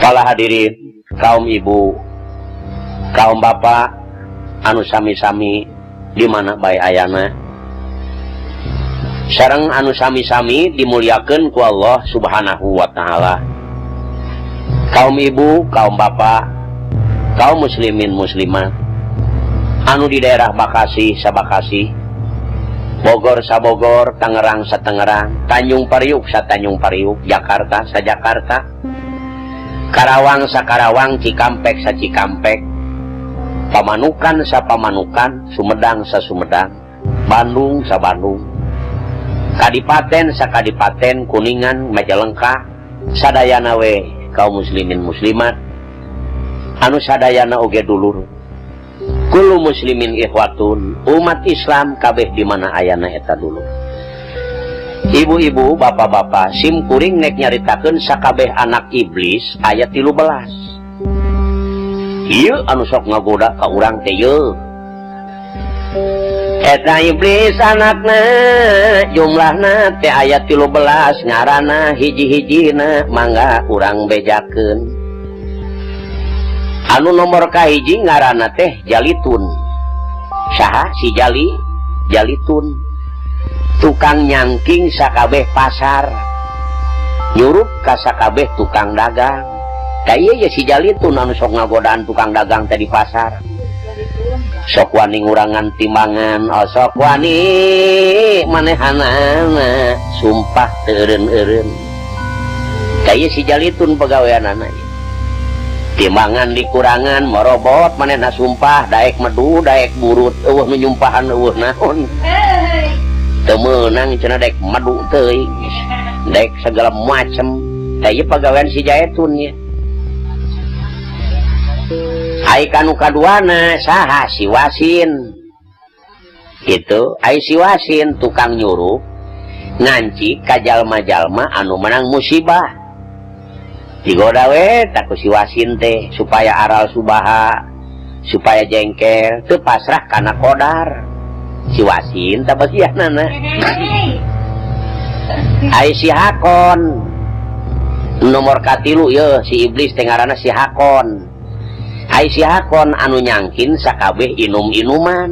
Para hadirin, kaum ibu, kaum bapak anu sami-sami di mana bae ayana, sareng anu sami-sami dimuliakeun ku Allah Subhanahu wa taala. Kaum ibu, kaum bapak, kaum muslimin muslimat anu di daerah Bekasi sabakasi, Bogor sabogor, Tangerang satangerang, Tanjung Priuk satanjung Priuk, Jakarta sajakarta, Karawang sakarawang, Cikampek sa Cikampek, Pamanukan sa Pamanukan, Sumedang sa Sumedang, Bandung sa Bandung, Kadipaten sa Kadipaten, Kuningan, Majalengka, sadayana we kaum muslimin muslimat anu sadayana oge dulur. Kullu muslimin ikhwatun, umat Islam kabeh di mana ayana eta dulur. Ibu-ibu, bapak-bapak, sim kuring nek nyaritakeun sakabeh anak iblis aya 13. Ieu anu sok ngagoda ka urang teh yeuh. Eta iblis anakna jumlahna teh aya 13, ngaranna hiji-hijina mangga urang bejakeun. Anu nomor kahiji ngaranna teh Jalitun. Saha si Jali? Jalitun. Tukang nyangking sakabeh pasar, nyurup ka sakabeh tukang dagang. Ka ieu ye si Jalitun anu sok ngagodaan tukang dagang teh di pasar. Sok wani ngurangan timbangan, oh sok wani manehanana, sumpah teu eureun-eureun. Ka ieu si Jalitun pagaweanana. Timbangan dikurangan, morobot manehna sumpah, daek medu, daek burut, eueuh nu nyumpahan eueuh naon. Teu meunang cenah daek madu teuing, daek segala macem. Tah ieu pagawean si Jaitun ye. Ai kanu kaduana saha? Si Wasin. Gitu, ai si Wasin tukang nyuruh nganci ka jalma-jalma anu menang musibah. Digoda we tak ku si Wasin teh supaya aral subaha, supaya jengkel, teu pasrah kana kodar. Si Wasin tah bagianana. Ai si Hakon nomor katilu ye si iblis teh ngaranna si Hakon. Ai si Hakon anu nyangkin sakabeh inum-inuman.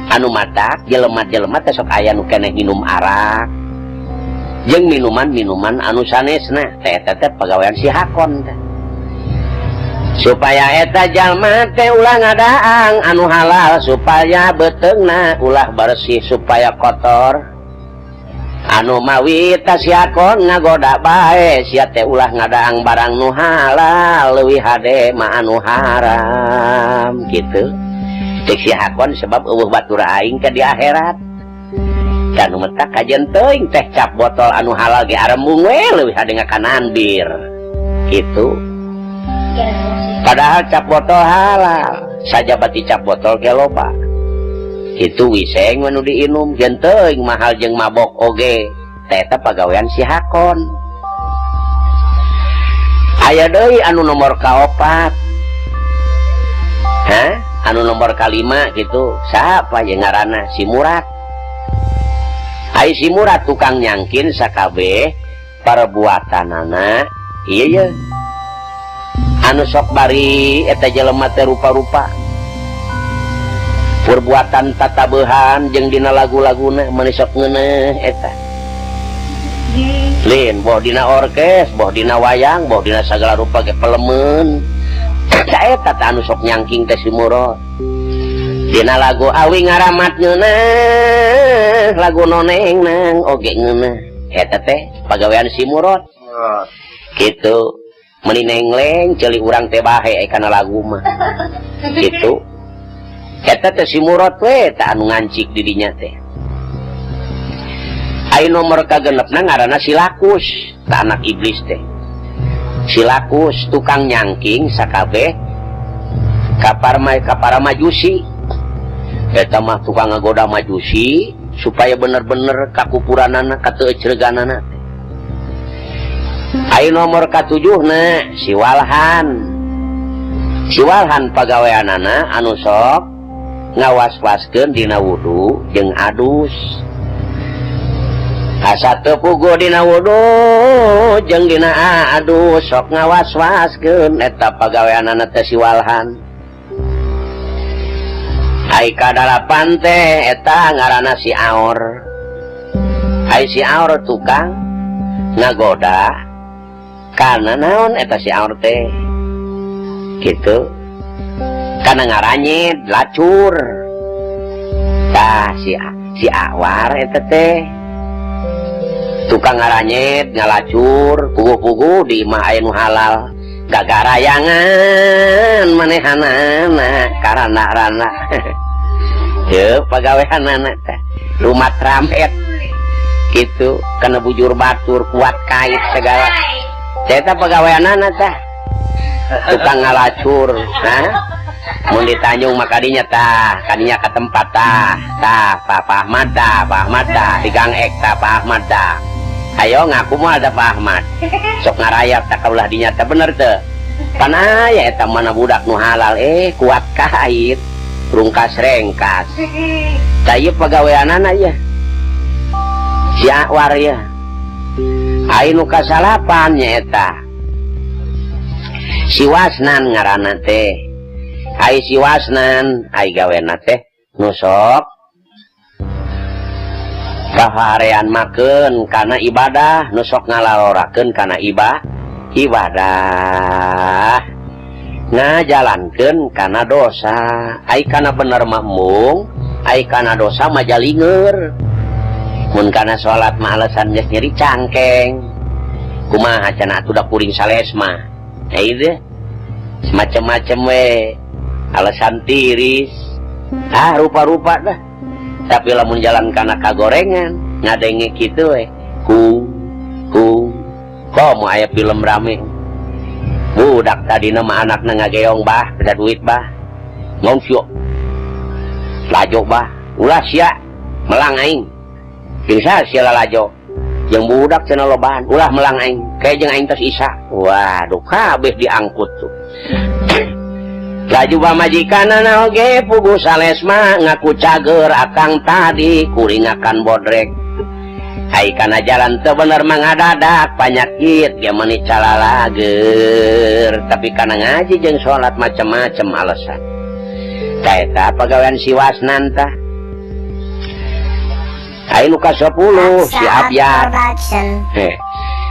Anu matak jelema-jelema teh sok aya nu keneh minum arak jeung minuman-minuman anu sanesna teh eta teh pagawean si Hakon teh. Supaya eta jalma teh ulah ngadaang anu halal, supaya beuteungna ulah bersih, supaya kotor. Anu mawi ta si Hakon ngagoda bae sia teh ulah ngadaang barang nu halal, leuwih hade mah anu haram gitu. Cek si Hakon sebab eueuh batur aing ke di akhirat. Dan nu metak kajen teuing teh cap botol anu halal ge arembung we, leuwih hade ngakanan bir gitu. Padahal cap botol halal sajabati cap botol ge loba. Itu wiseng nu diinum jeung teuing mahal jeung mabok oge. Teh eta pagawean si Hakon. Aya deui anu nomor kaopat. Hah? Anu nomor kalima gitu. Siapa yang ngaranna? Si Murad. Ai si Murad tukang nyangkin sakabeh perbuatanana. Iya ye. Anu sok bari eta jelema teh rupa-rupa. Perbuatan tatabehan jeung dina lagu-laguna meuni sok ngeuneh eta. Lin boh dina orkes, boh dina wayang, boh dina sagala rupa ge pelemeun. Eta eta teh anu sok nyangking teh si Murad. Dina lagu awi ngaramat ngeuneh, lagu noneng nang oge ngeuneh. Eta teh pagawean si Murad. Gitu. Meuni nengleng ceuli urang teh bahe kana lagu mah. Gitu. Eta teh si Murad we teh anu ngancik di dinya teh. Ai nomor kagenepna ngaranna si Lakus, tah anak iblis teh. Si Lakus tukang nyangking sakabeh kapara majusi. Eta mah tukang ngagoda majusi supaya bener-bener kakupuranana kateucreganana teh. Ai nomor katujuhna si Walhan. Si Walhan pagaweanana anu sok ngawas-waskeun dina wudu jeung adus. Asa teu puguh dina wudu jeung dina adu sok ngawas-waskeun eta pagaweanana teh si Walhan. Ai kadalapan teh eta ngaranna si Aor. Ai si Aor tukang ngagoda kana naon eta si Aor teh gitu kana ngaranyid lacur. Tah si Awar eta teh tukang ngaranyid ngalacur puguh-puguh di imah aya nu halal gagarayangan manehanana karana-rana. Teu pagaweanana teh rumat ramet gitu kana bujur batur kuat kait segala. Eta pagaweanana teh tukang ngalacur. Hah? Mun ditanjung mah kadinya tah, kadinya ka tempat tah, tah Pak Ahmad tah, Pak Ahmad tah, di Gang Ek tah Pak Ahmad tah. Ayo ngaku mah ada Pak Ahmad. Sok ngarayap tah kaulah dinya teh bener teu. Pan aya eta mana budak nu halal kuat kait, rungkas rengkas. Tah ieu pagaweanana ieu. Si Awar ieu. Ai nu kasalapan nya eta. Si Wasnan ngaranna teh. Ai si Wasnan ai gawena teh nu sok kaharean makeun kana ibadah, nu sok ngalalorakeun kana ibadah, ngajalankeun kana dosa. Ai kana bener mah mung, ai kana dosa mah jalinger. Mun kana salat mah alasan geus nyeri cangkeng. Kumaha cenah atuh da kuring sales mah. Ai teh macem-macem we. Alasan tiris. Ah rupa-rupa dah. Tapi lamun jalan kana kagorengan ngadenge kitu we. Ku ku komo aya film rame. Budak tadina mah anakna ngageong bah, beda duit bah. Ngong sio. Lajo bah, ulah sia melang aing. Jeung saha sia lalajo? Jeung budak cenah lobaan, ulah melang aing. Kayak jeung aing tos isa. Waduh, kabeh diangkut tuh. Laju pamajikanana oge puguh sales mah ngaku cager akang tadi kuringakan bodrek. Ai kana jalan teu bener mah ngadadak panyakit ge meuni calalager. Tapi kana ngaji jeung salat macem-macem alasan. Tah eta pagawean si Wasnan tah. Ai nu ka-10 si Abyad.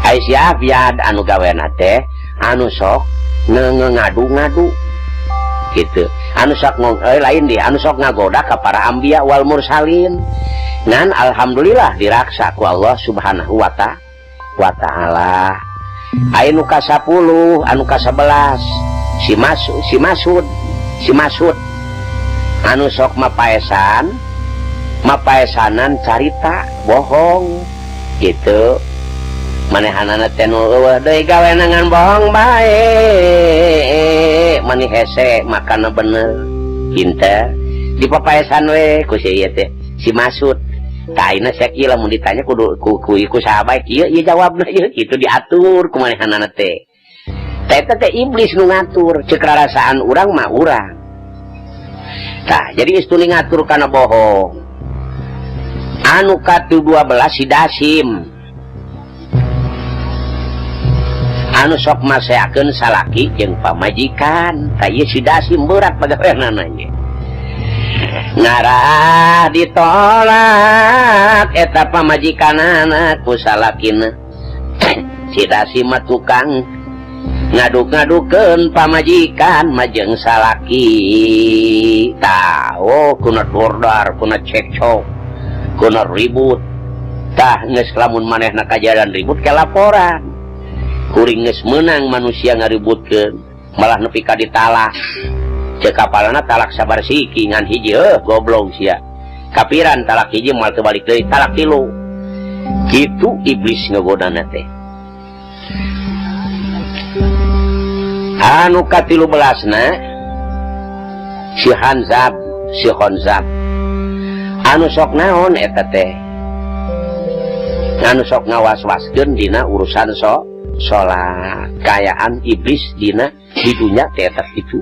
Ai si Abyad anu gawena teh anu sok ngadu-ngadu gitu. Anu sok lain di anu sok ngagoda ka para anbiya wal mursalin. Ngan alhamdulillah diraksa ku Allah Subhanahu wa ta'ala. Ai nu ka-10 anu ka-11 si Masud anu sok mapaesanan carita bohong gitu. Manehanana teh nu eueuh deui gawe ngan bohong bae. Mani hese makana bener pinter dipapaesan we ku si ieu teh si Masud. Tah ayeuna sia kieu lamun ditanya kudu ku saha bae kieu ieu jawabna ieu kitu diatur ku manehanana teh. Tah eta teh iblis nu ngatur ceuk rarasaan urang mah urang. Tah jadi geus tuluy ngatur kana bohong. Anu ka-12 si Dasim anu sok maseakeun salaki jeung pamajikan. Tah ieu si Dasim berat pagaweanana nya. Ngarah ditolak eta pamajikanana ku salakina. Si Dasim mah tukang ngaduk-ngadukeun pamajikan majeng salaki. Tah oh kuna dordar, kuna cekcok, kuna ribut. Tah geus lamun manehna kajalan ribut ke laporan. Kuring geus meunang manusia ngaributkeun, malah nepi ka ditalak. Ceuk kapalana talak sabar siki ngan hiji goblok sia. Kapiran talak hiji moal teu balik deui, talak tilu. Kitu iblis ngagodana teh. Anu ka-13na si Hanzab, si Khonzab. Anu sok naon eta teh? Anu sok ngawas-waskeun dina urusan salat. Kayaan iblis dina di dunya teh eta kitu.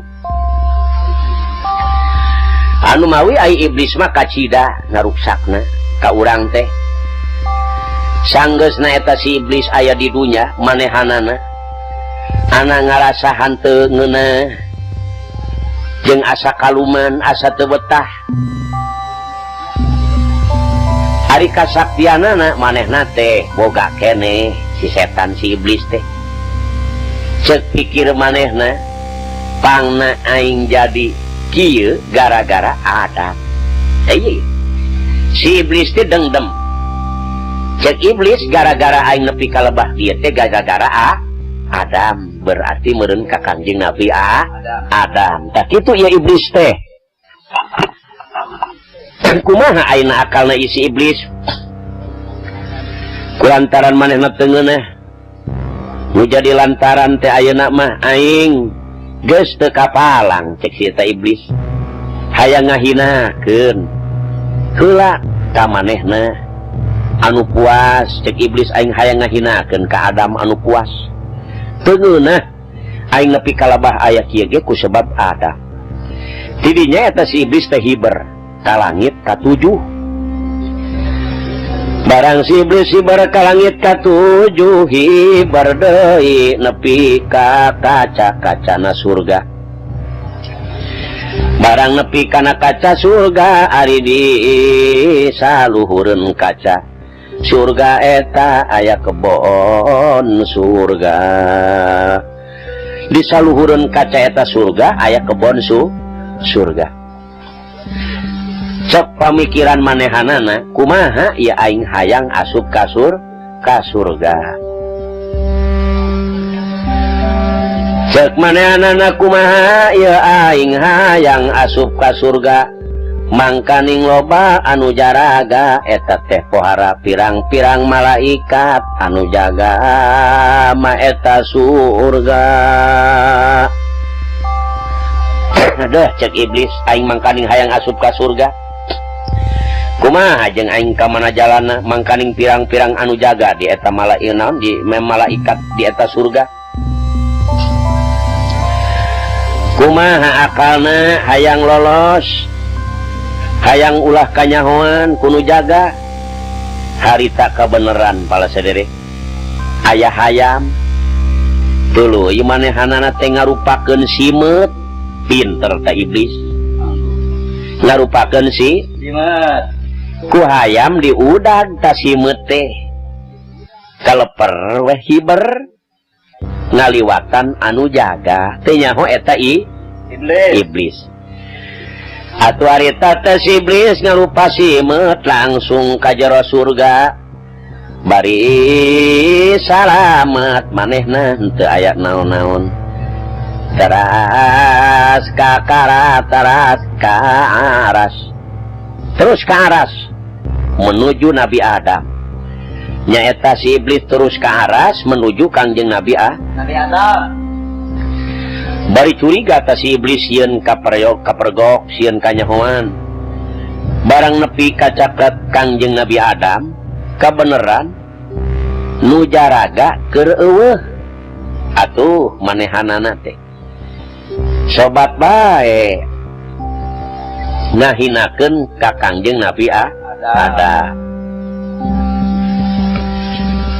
Anu mawi ai iblis mah kacida ngaruksakna ka urang teh. Sanggeusna eta si iblis aya di dunya manehanana ana ngarasa hanteu ngeunah jeung asa kaluman asa teu betah. Ari kasaktianana manehna teh boga keneh si setan si iblis teh. Cek pikir manehna pangna aing jadi kieu gara-gara Adam. Si iblis teh dengdem. Cek iblis gara-gara aing nepi ka lebah dieu teh gara-gara Adam, berarti meureun ka Kangjeng Nabi Adam. Tah kitu ieu iblis teh. Kumaha ayeuna akalna isi iblis? Kulantaran manehna teu ngeunah. Nu jadi lantaran teh ayeuna mah aing geus teu kapalang cek si eta iblis. Hayang ngahinakeun heula ka manehna anu puas cek iblis aing hayang ngahinakeun ka Adam anu puas. Teu ngeunah aing nepi ka lebah aya kieu ge ku sebab Adam. Tidinya eta si iblis teh hiber ka langit katujuh. Barang si iblis hiber ka langit katujuh hiber deui nepi ka kaca-kacana surga. Barang nepi kana kaca surga ari di saluhureun kaca surga eta aya kebon surga. Di saluhureun kaca eta surga aya kebon surga. Cek pamikiran manehanana kumaha ya aing hayang asup kasur ka surga. Cek manehanana kumaha ya aing hayang asup ka surga. Mangkaning loba anu jaraga eta teh pohara pirang-pirang malaikat anu jaga ma eta surga. Aduh cek iblis aing mangkaning hayang asup ka surga. Kumaha jeung aing ka mana jalana mangkaning pirang-pirang anu jaga di eta malaikat naon di malaikat di eta surga. Kumaha akalna hayang lolos hayang ulah kanyahoan kuno jaga. Harita kebenaran pala sederek aya hayam tuluy manehanana teh ngarupakeun simeut pinter ta iblis ngarupakeun si simeut ku hayam diudag ta simeut teh kaleper weh hiber ngaliwatan anu jaga teh nyaho eta iblis. Atuh harita teh si iblis ngarupa simeut langsung ka jero surga bari salamet manehna henteu aya naon-naon. Teras ka karat, teras ka aras, terus ka aras menuju Nabi Adam. Nyaeta si iblis terus ka aras menuju Kangjeng Nabi Nabi Adam. Bari curiga ta si iblis sieun kaperyok kapergok sieun kanyahoan. Barang nepi ka caket Kangjeng Nabi Adam kabeneran nu jaraga keur eueuh. Atuh manehanana teh sobat bae ngahinakeun ka Kangjeng Nabi Adam.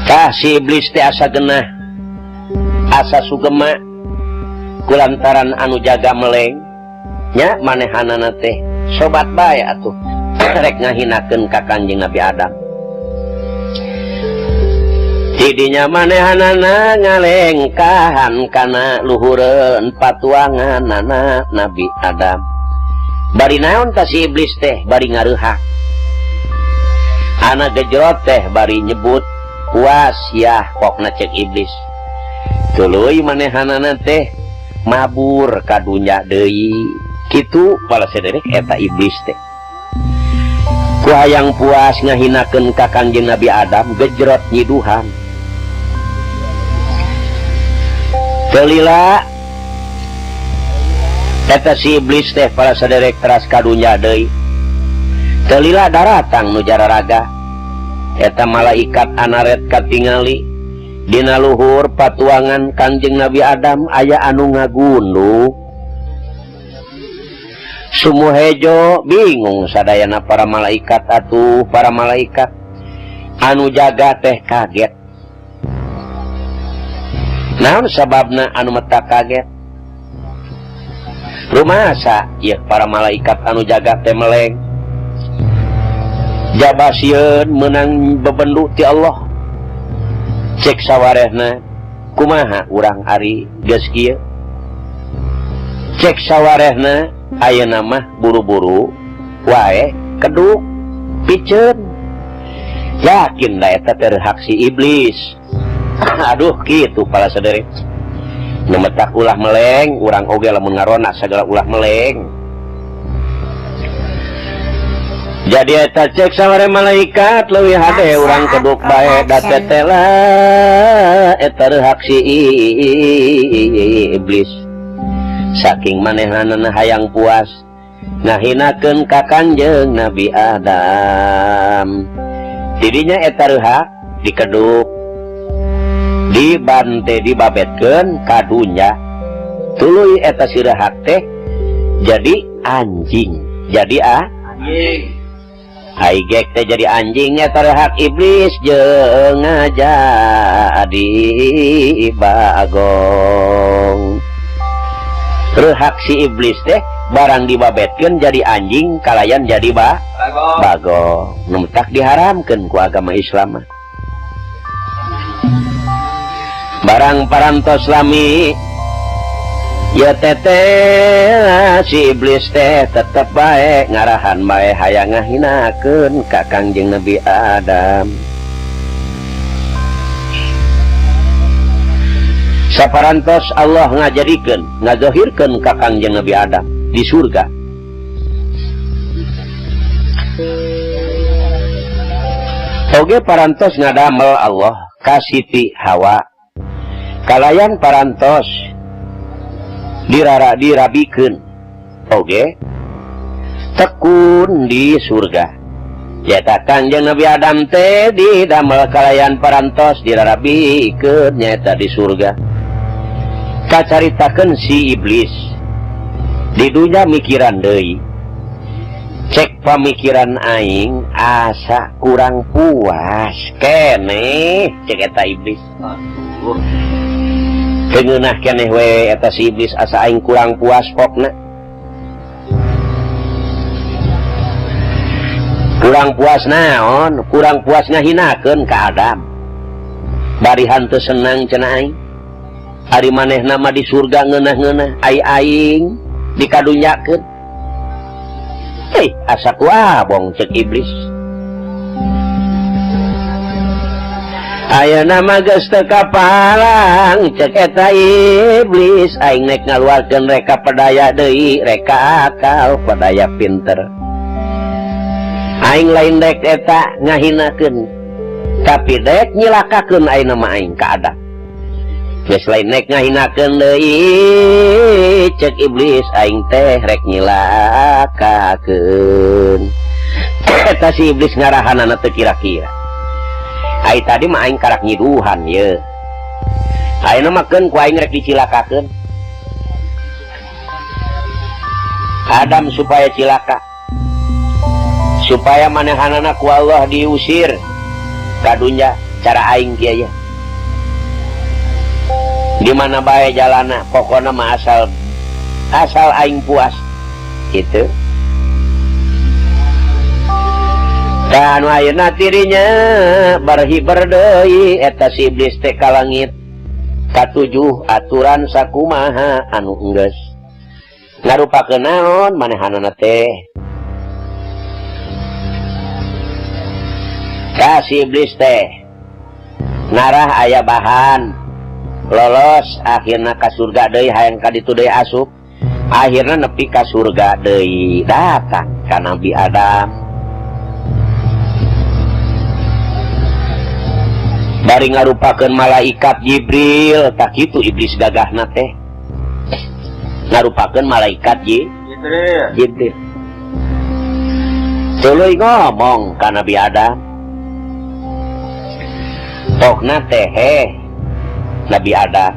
Tah si iblis teh asa genah asa sugema kulantaran anu jaga meleng nya manehanana teh sobat bae atuh rek ngahinakeun ka Kangjeng Nabi Adam. Tidinya manehanana ngalengkahan kana luhureun patuanganana Nabi Adam. Bari naon ta si iblis teh bari ngareuhak. Ana gejrot teh bari nyebut puas yah pokna cek iblis. Tuluy manehanana teh mabur ka dunya deui. Kitu pala sederek eta iblis teh. Ku hayang puas ngahinakeun ka Kangjeng Nabi Adam gejrot nyiduhan. Teu lila eta si iblis teh para saderek teras ka dunya deui. Teu lila daratang nu jararaga. Eta malaikat anaret katingali dina luhur patuangan Kangjeng Nabi Adam aya anu ngagunduk. Sumuh hejo bingung sadayana para malaikat atuh para malaikat. Anu jaga teh kaget. Naon sababna anu meta kaget? Rumasa ieu para malaikat anu jaga teh meleng. Jaba sieun meunang bebendu ti Allah. Cek sawarehna kumaha urang ari geus kieu? Cek sawarehna ayeuna mah buru-buru wae keduk piceun. Yakin da eta teh hak si iblis. Aduh kitu para saudari. Nu metak ulah meleng, urang oge lamun ngarona sagala ulah meleng. Jadi eta cek saware malaikat leuwih hade urang keduk bae da tetela eta rehak si iblis. Saking manehanana hayang puas ngahinakeun ka Kangjeng Nabi Adam. Tidinya eta rehak dikeduk, dibante, dibabetkeun ka dunya. Tuluy eta si rehak teh jadi anjing. Jadi anjing. Ai gek teh jadi anjing eta rehak iblis jeung ngajadi bagong. Rehak si iblis teh barang dibabetkeun jadi anjing kalayan jadi bagong. Nu matak diharamkeun ku agama Islam mah. Barang parantos lami ya teteh si iblis teh tetep bae ngarahan bae hayang ngahinakeun ka Kangjeng Nabi Adam. Saparantos Allah ngajadikeun ngazahirkeun ka Kangjeng Nabi Adam di surga. Oge parantos ngadamel Allah ka Siti Hawa. Kalayan parantos dirara dirabikeun oge tekun di surga. Nyata Kangjeng Nabi Adam teh didamel kalayan parantos dirarabikeun nyaeta di surga. Kacaritakeun si iblis di dunya mikiran deui. Cek pamikiran aing asa kurang puas keneh cek eta iblis. Ngeunah keneh we eta si iblis asa aing kurang puas pokna. Kurang puas naon? Kurang puas ngahinakeun ka Adam. Bari hanteu senang cenah aing. Ari manehna mah di surga ngeunah-ngeunah, ai aing dikadunyakeun. Asa ku abong cek iblis. Ayeuna mah geus teu kapalang cek eta iblis, aing nek ngaluarkeun reka pedaya deui, reka akal pedaya pinter. Aing lain dek eta ngahinakeun, tapi dek nyilakakeun ayeuna mah aing ka Adam. Geus lain nek ngahinakeun deui cek iblis, aing teh rek nyilakakeun. Eta si iblis ngarahanana teu kira-kira. Ai tadi mah aing karak nyiduhan ye. Ayeuna mah keun ku aing rek dicilakakeun. Adam supaya cilaka. Supaya manehanana ku Allah diusir ka dunya cara aing kieu ye. Di mana bae jalana pokona mah asal aing puas gitu. Dan ayeuna tirinya barhiber deui eta si iblis teh ka langit katujuh aturan sakumaha anu enggeus ngarupakeun naon manehanana teh. Ka si iblis teh ngarah aya bahan lolos akhirna ka surga deui hayang ka ditu deui asup akhirna nepi ka surga deui datang ka Nabi Adam. Bari ngarupakeun malaikat Jibril, tak kitu iblis gagahna teh. Ngarupakeun malaikat Jibril. Tuluy ngomong ka Nabi Adam. Pokna teh heh Nabi Adam.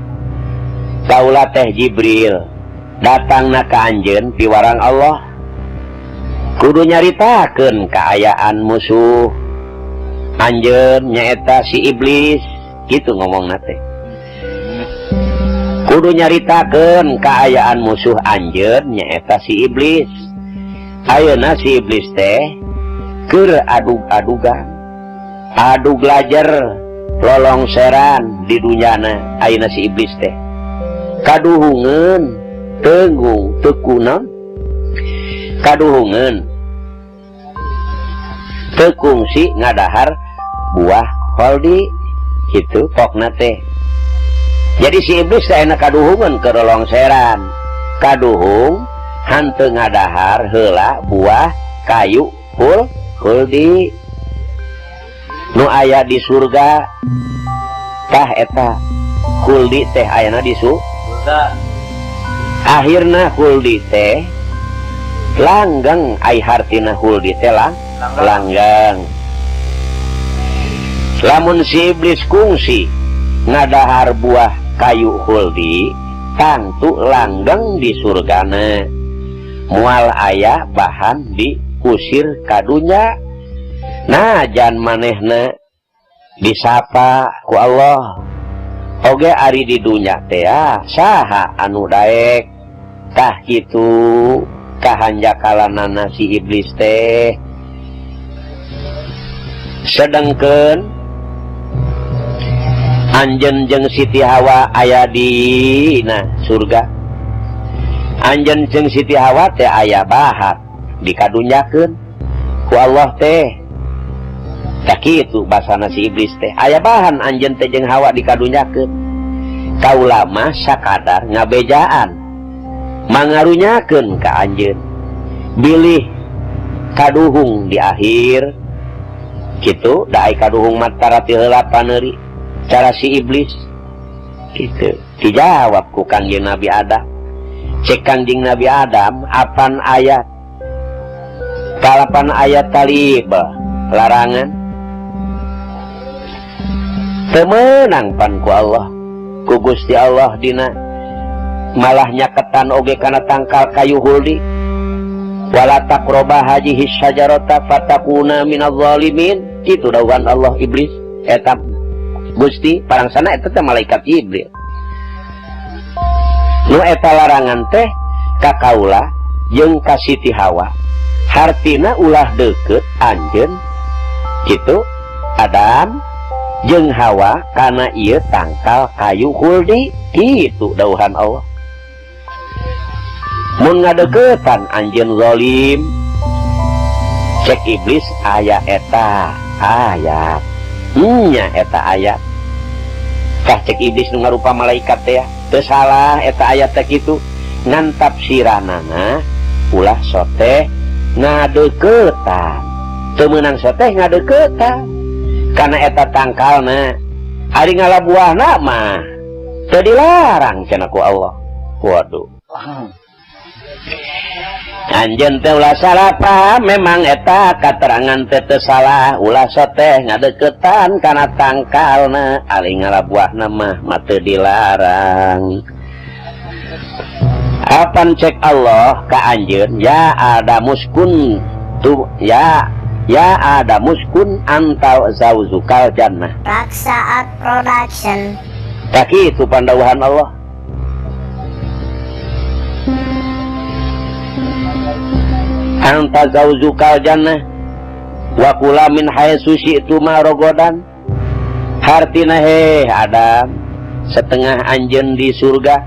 Kaula teh Jibril datangna ka anjeun piwarang Allah. Kudu nyaritakeun kaayaan musuh Anjeun nyaeta si iblis kitu ngomongna teh. Kudu nyaritakeun kaayaan musuh anjeun nyaeta si iblis. Ayeuna si iblis teh keur adug-adugan, adug lajer lolongseran di dunyana ayeuna si iblis teh. Kaduhungeun teunggung teu kunaon? Kaduhungeun teu kungsi ngadahar buah kholdi kitu pokna teh. Jadi si iblis teh ayeuna kaduhungeun keur lolongseran, kaduhung hanteu ngadahar heula buah kayu khuldi nu aya di surga. Tah eta khuldi teh ayana di surga. Akhirna khuldi teh langgeng, ai hartina khuldi teh langgeng. Lamun si iblis kungsi ngadahar buah kayu khuldi, tangtu langgeng di surgana, moal aya bahan diusir ka dunya. Nah jan manehna disapa ku Allah oge ari di dunya teh saha anu daek. Tah kitu kahanjakalanana si iblis teh. Sedengkeun anjeun jeung Siti Hawa aya dina surga. Anjeun jeung Siti Hawa teh aya bahat dikadunyakeun ku Allah teh. Tah kitu basana si iblis teh. Aya bahan anjeun teh jeung Hawa dikadunyakeun. Kaula mah sakadar ngabejaan mangarunyakeun ka anjeun. Bilih kaduhung di akhir kitu da ai kaduhung mah tara ti heula paneuri cara si iblis kitu. Dijawab ku Kangjeng Nabi Adam. Cek Kangjeng Nabi Adam apan ayat kalapan ayat talib larangan temenang pan ku Allah, ku Gusti Allah dina malah nyaketan oge kana tangkal kayu huldi. Wala taqroba hajihi syajarata fatakuna minadh zalimin. Kitu dawuhan Allah iblis eta Gusti parangsana eta teh malaikat Jibril. Nu eta larangan teh ka kaula jeung ka Siti Hawa. Hartina ulah deukeut anjeun kitu Adam jeung Hawa kana ieu tangkal kayu khuldi. Kitu dawuhan Allah. Mun ngadeuketan anjeun zalim, cek iblis aya eta ayat. Nya eta ayat. Tah cek iblis nu ngarupa malaikat teh teu salah eta ayat teh kitu. Ngan tafsiranana ulah soteh ngadeuketan. Teu meunang soteh ngadeuketan kana eta tangkalna. Ari ngalabuahna mah teu dilarang cenah ku Allah. Waduh. Anjeun teh ulah salah paham, memang eta katerangan teh teu salah, ulah soteh ngadeuketan kana tangkalna, ari ngalabuahna mah mah teu dilarang. Apan cek Allah ka anjeun, ya adamuskun tu ya ya adamuskun anta zauzukal jannah. Raksa Art Production. Tah kitu pandawuhan Allah. Anta zauzukal jannah wa kula min haitsu syi'tuma rogodan. Hartina heh Adam setengah anjeun di surga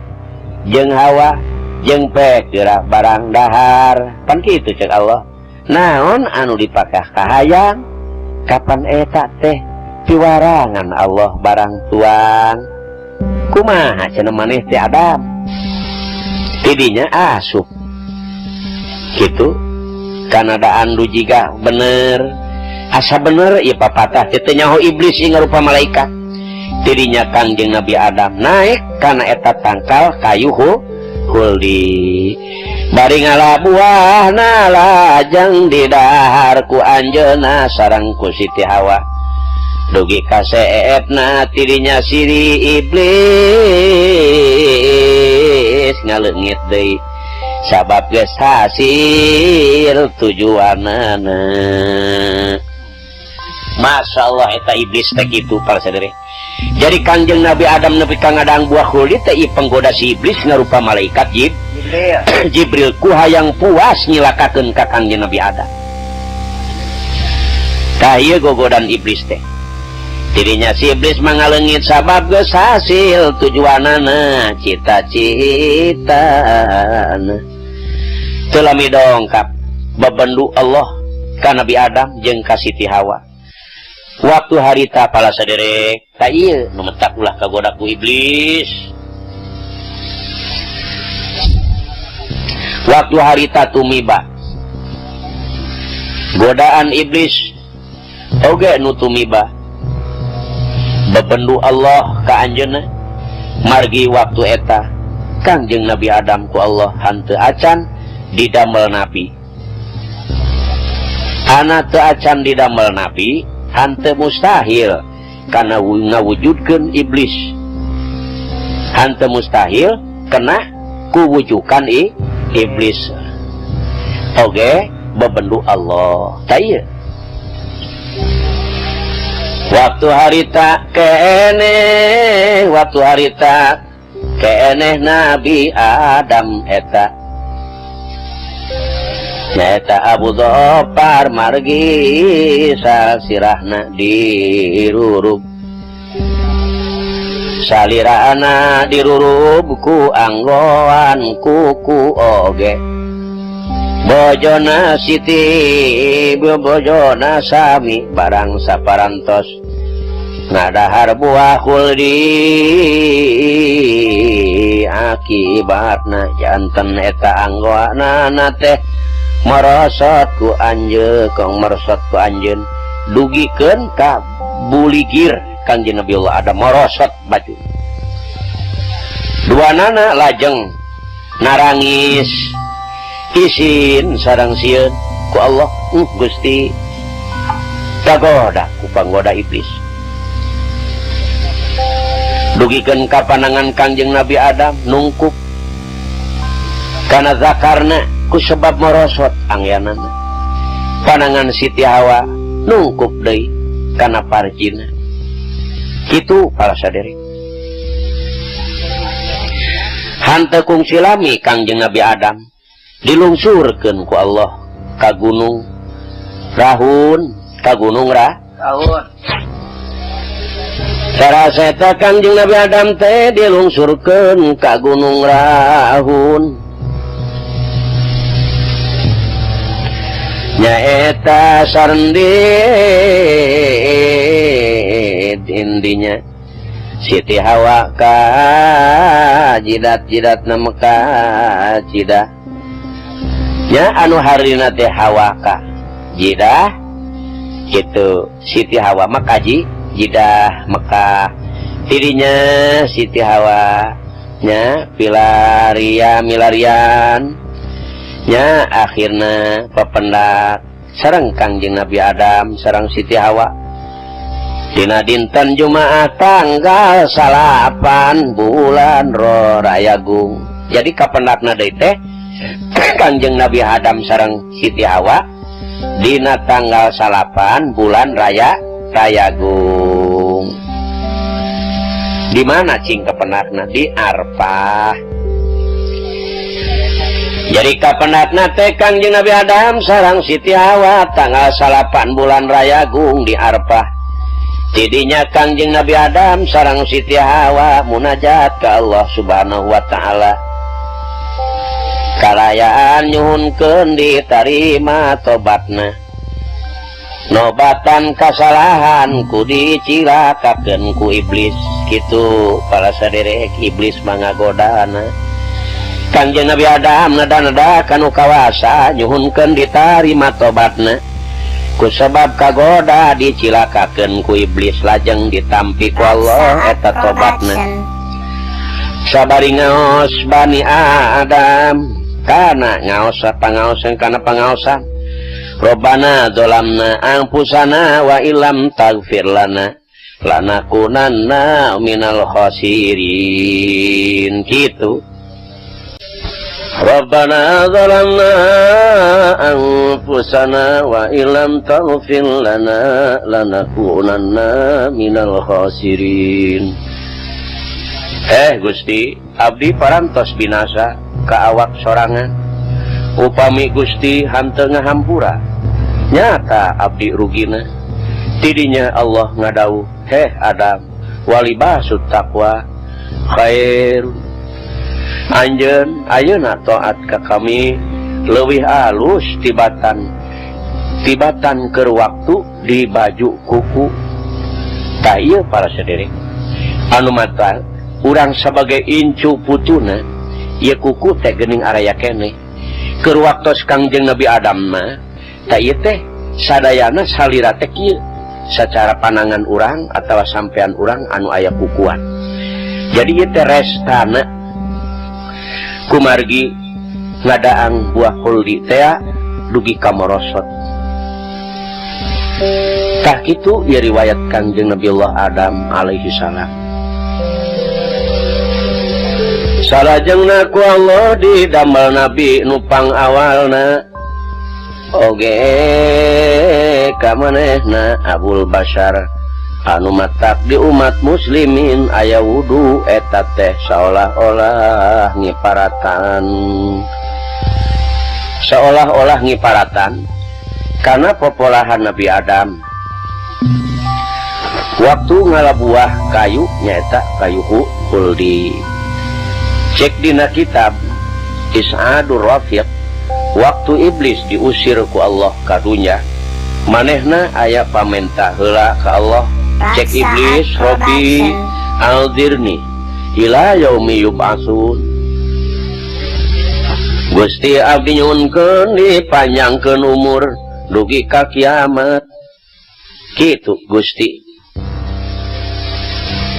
jeung Hawa jeung pek geura barang dahar. Pan kitu cek Allah. Naon anu dipakah kahayang kapan eta teh piwarangan Allah barang tuang. Kumaha cenah maneh teh Adam? Tidinya asup kitu kanadaan du jiga bener asa bener ieu papatah teh teu nyaho iblis ieu ngarupa malaikat. Tidinya Kangjeng Nabi Adam naik kana eta tangkal kayu khuldi. Bari ngalabuahna lajeng didahar ku anjeunna sareng ku Siti Hawa. Dugi ka seepna tidinya siri iblis ngaleungit deui sabab geus hasil tujuanana. Masya Allah eta iblis teh kitu para sadere. Jadi Kangjeng Nabi Adam nepi ka ngadang buah khuldi teh ieu penggoda si iblis ngarupa malaikat Jibril. Jibril ku hayang puas nyilakakeun ka Kangjeng Nabi Adam. Tah ieu gogodan iblis teh. Dirinya si iblis mangaleungit sabab geus hasil tujuanana cita-citana. Teu lami dongkap bebendu Allah ka Nabi Adam jeung ka Siti Hawa. Waktu harita pala saderek ta ieu nu mentak ulah kagoda ku iblis. Waktu harita tumiba godaan iblis oge nu tumiba bebendu Allah ka anjeunna margi waktu eta Kangjeng Nabi Adam ku Allah hanteu acan didamel nabi. Ana teu acan didamel nabi hanteu mustahil kana ngawujudkeun iblis. Hanteu mustahil kena kuwujukan iblis. Oge bebendu Allah. Ta ieu waktu harita keneh, waktu harita keneh Nabi Adam eta nyaeta Abu Dhofar margi sasirahna dirurub. Salirana dirurub ku anggoan kuku oge. Bojona Siti bojona sami barang saparantos ngadahar buah khuldi akibatna janten eta anggoanana teh merosot ku anjeun kong merosot ku anjeun dugikeun ka buligir Kangjeng Nabi Allah ada merosot baju dua nana lajeng narangis isin sarang sieun ku Allah Gusti kagoda ku panggoda iblis dugikeun ka panangan Kangjeng Nabi Adam nungkup kana zakarna ku sebab merosot angyanana panangan Siti Hawa nungkup deui kana parjina kitu para sadere. Hanteu kungsi lami Kangjeng Nabi Adam dilungsurkeun ku Allah ka gunung Rahun, ka gunung Rahun. Sarasa eta Kangjeng Nabi Adam teh dilungsurkeun ka gunung Rahun. Nyaeta sarendit indinya Siti Hawa ka jidat-jidat na Mekah jidah nya anu harina teh Hawa ka jidah kitu Siti Hawa mah kaji jidah Mekah dirinya Siti Hawa nya pilaria milarian nya akhirna pependak sareng Kangjeng Nabi Adam sareng Siti Hawa dina dinten Jumaah tanggal 9 bulan Rayagung. Jadi kapendakna deui teh Kangjeng Nabi Adam sareng Siti Hawa dina tanggal 9 bulan Rayagung. Di mana cing kapendakna? Di Arfah. Jadi kapendakna teh Kangjeng Nabi Adam sareng Siti Hawa tanggal 9 bulan Rayagung di Arfah. Tidinya Kangjeng Nabi Adam sareng Siti Hawa munajat ka Allah Subhanahu wa taala. Kalayaan nyuhunkeun ditarima tobatna. Nobatan kasalahan ku dicilakakeun ku iblis. Kitu para saderek iblis mangagodana. Kangjeng Nabi Adam nada-nada kanu kawasa nyuhunkeun ditarima tobatna. Ku sebab kagoda dicilakakeun ku iblis lajeng ditampi ku Allah eta tobatna. Sabari ngaos Bani Adam kana ngaos pangaosan kana pangaosan Robbana dzolamna anfusana wa illam taghfir lana lanakunanna minal khasirin. Kitu Rabbana zalamna anfusana wa illam taghfir lana lanakunanna minal khasirin. Gusti, abdi parantos binasa ka awak sorangan. Upami Gusti hanteu ngahampura, nyata abdi rugina. Tidinya Allah ngadawuh, heh Adam, walibasut taqwa khair. Anjeun ayeuna taat ka kami leuwih alus tibatan tibatan keur waktu di baju kuku. Tah ieu para sederek anu mata urang sebagai incu putuna ieu kuku teh geuning araya keneh keur waktos Kangjeng Nabi Adam mah tah ieu teh sadayana salira teh kieu secara panangan urang atawa sampean urang anu aya kukuan. Jadi ieu teh restana kumargi ngadaang buah khuldi tea dugi ka morosot. Tah kitu ieu riwayat Kangjeng Nabiullah Adam alaihi salam. Salajengna ku Allah didamel nabi nu pangawalna oge ka manehna Abul Bashar anu matak di umat muslimin aya wudu eta teh seolah-olah ngiparatan, seolah-olah ngiparatan karena popolahan Nabi Adam waktu ngalabuah kayu nyaeta kayu khuldi. Cek dina kitab Is'adur Rafiq, waktu iblis diusir ku Allah ka dunya, manehna aya pamenta heula ka Allah. Cek iblis, Robbi aldirni ila yaumi yub'atsun. Gusti abdi nyuhunkeun dipanjangkeun umur dugi ka kiamat. Kitu Gusti.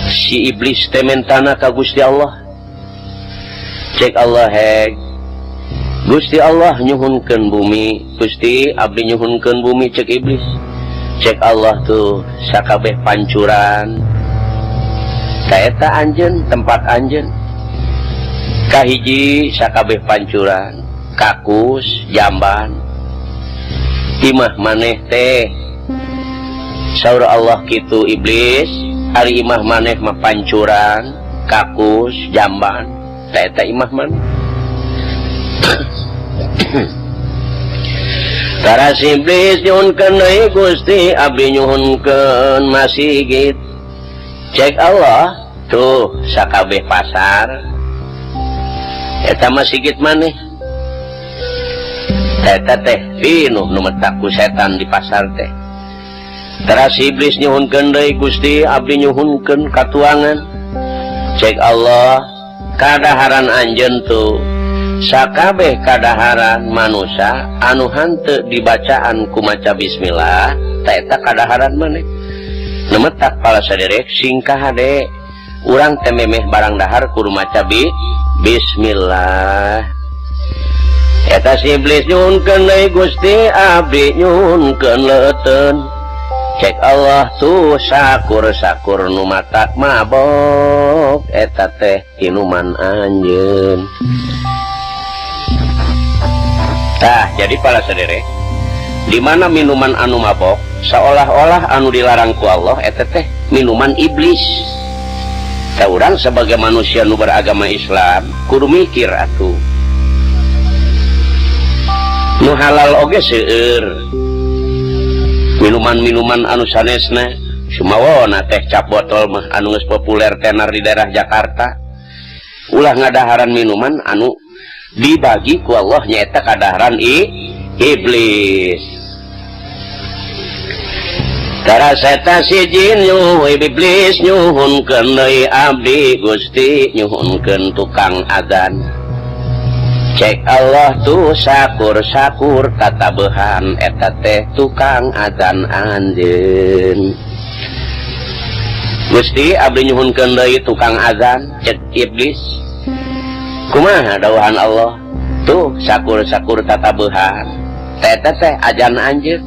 Si iblis teh mentana ka Gusti Allah. Cek Allah, heg Gusti Allah nyuhunkeun bumi, Gusti abdi nyuhunkeun bumi cek iblis. Cek Allah tuh sakabeh pancuran kaeta anjeun tempat anjeun kahiji sakabeh pancuran kakus jamban imah maneh teh. Saur Allah kitu iblis, ari imah maneh mah pancuran kakus jamban kaeta imah maneh. Karas iblis nyuhunkeun deui Gusti abdi nyuhunkeun masigit. Cek Allah tuh sakabeh pasar eta masigit maneh. Eta teh pinuh nu metak ku setan di pasar teh. Teras iblis nyuhunkeun deui Gusti abdi nyuhunkeun katuangan. Cek Allah kadaharan anjeun tuh sakabeh kadaharan manusia anu hanteu dibacaan ku maca bismillah ta eta kadaharan maneh. Nu metak pala saderek singkah hade urang teh memeh barang dahar kudu maca bismillah. Eta si iblis nyuhunkeun deui Gusti abdi nyuhunkeun leuteun. Cek Allah tuh sakur-sakur nu matak mabok eta teh inuman anjeun. Tah jadi para saderek di mana minuman anu mabok seolah-olah anu dilarang ku Allah eta teh minuman iblis. Tah urang sebagai manusia nu beragama Islam kudu mikir atuh. Nu halal oge seueur. Minuman-minuman anu sanesna sumawona teh cap botol mah anu geus populer tenar di daerah Jakarta. Ulah ngadaharan minuman anu dibagi ku Allah nyaeta kadaharan iblis. Karaseta si jin nyuhu iblis nyuhunkeun deui abdi Gusti nyuhunkeun tukang adzan. Cek Allah tuh sakur-sakur tatabehan eta teh tukang adzan anjeun. Gusti abdi nyuhunkeun deui tukang adzan cek iblis. Kumaha dawuhan Allah tuh sakur-sakur tatabehan eta teh ajan anjeun.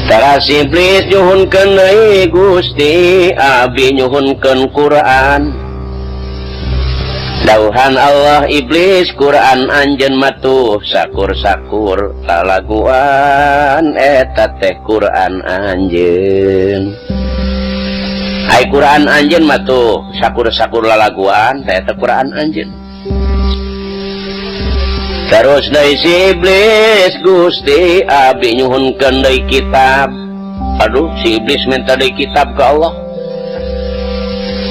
Teras iblis nyuhunkeun deui Gusti abdi nyuhunkeun Quran. Dauhan Allah iblis Quran anjeun matuh sakur-sakur lalaguan eta teh Quran anjeun. Ai Quran anjeun matuh sakur-sakur lalaguan teh eta Quran anjeun. Terus deui si iblis Gusti abdi nyuhunkeun deui kitab. Aduh si iblis minta deui kitab ka Allah.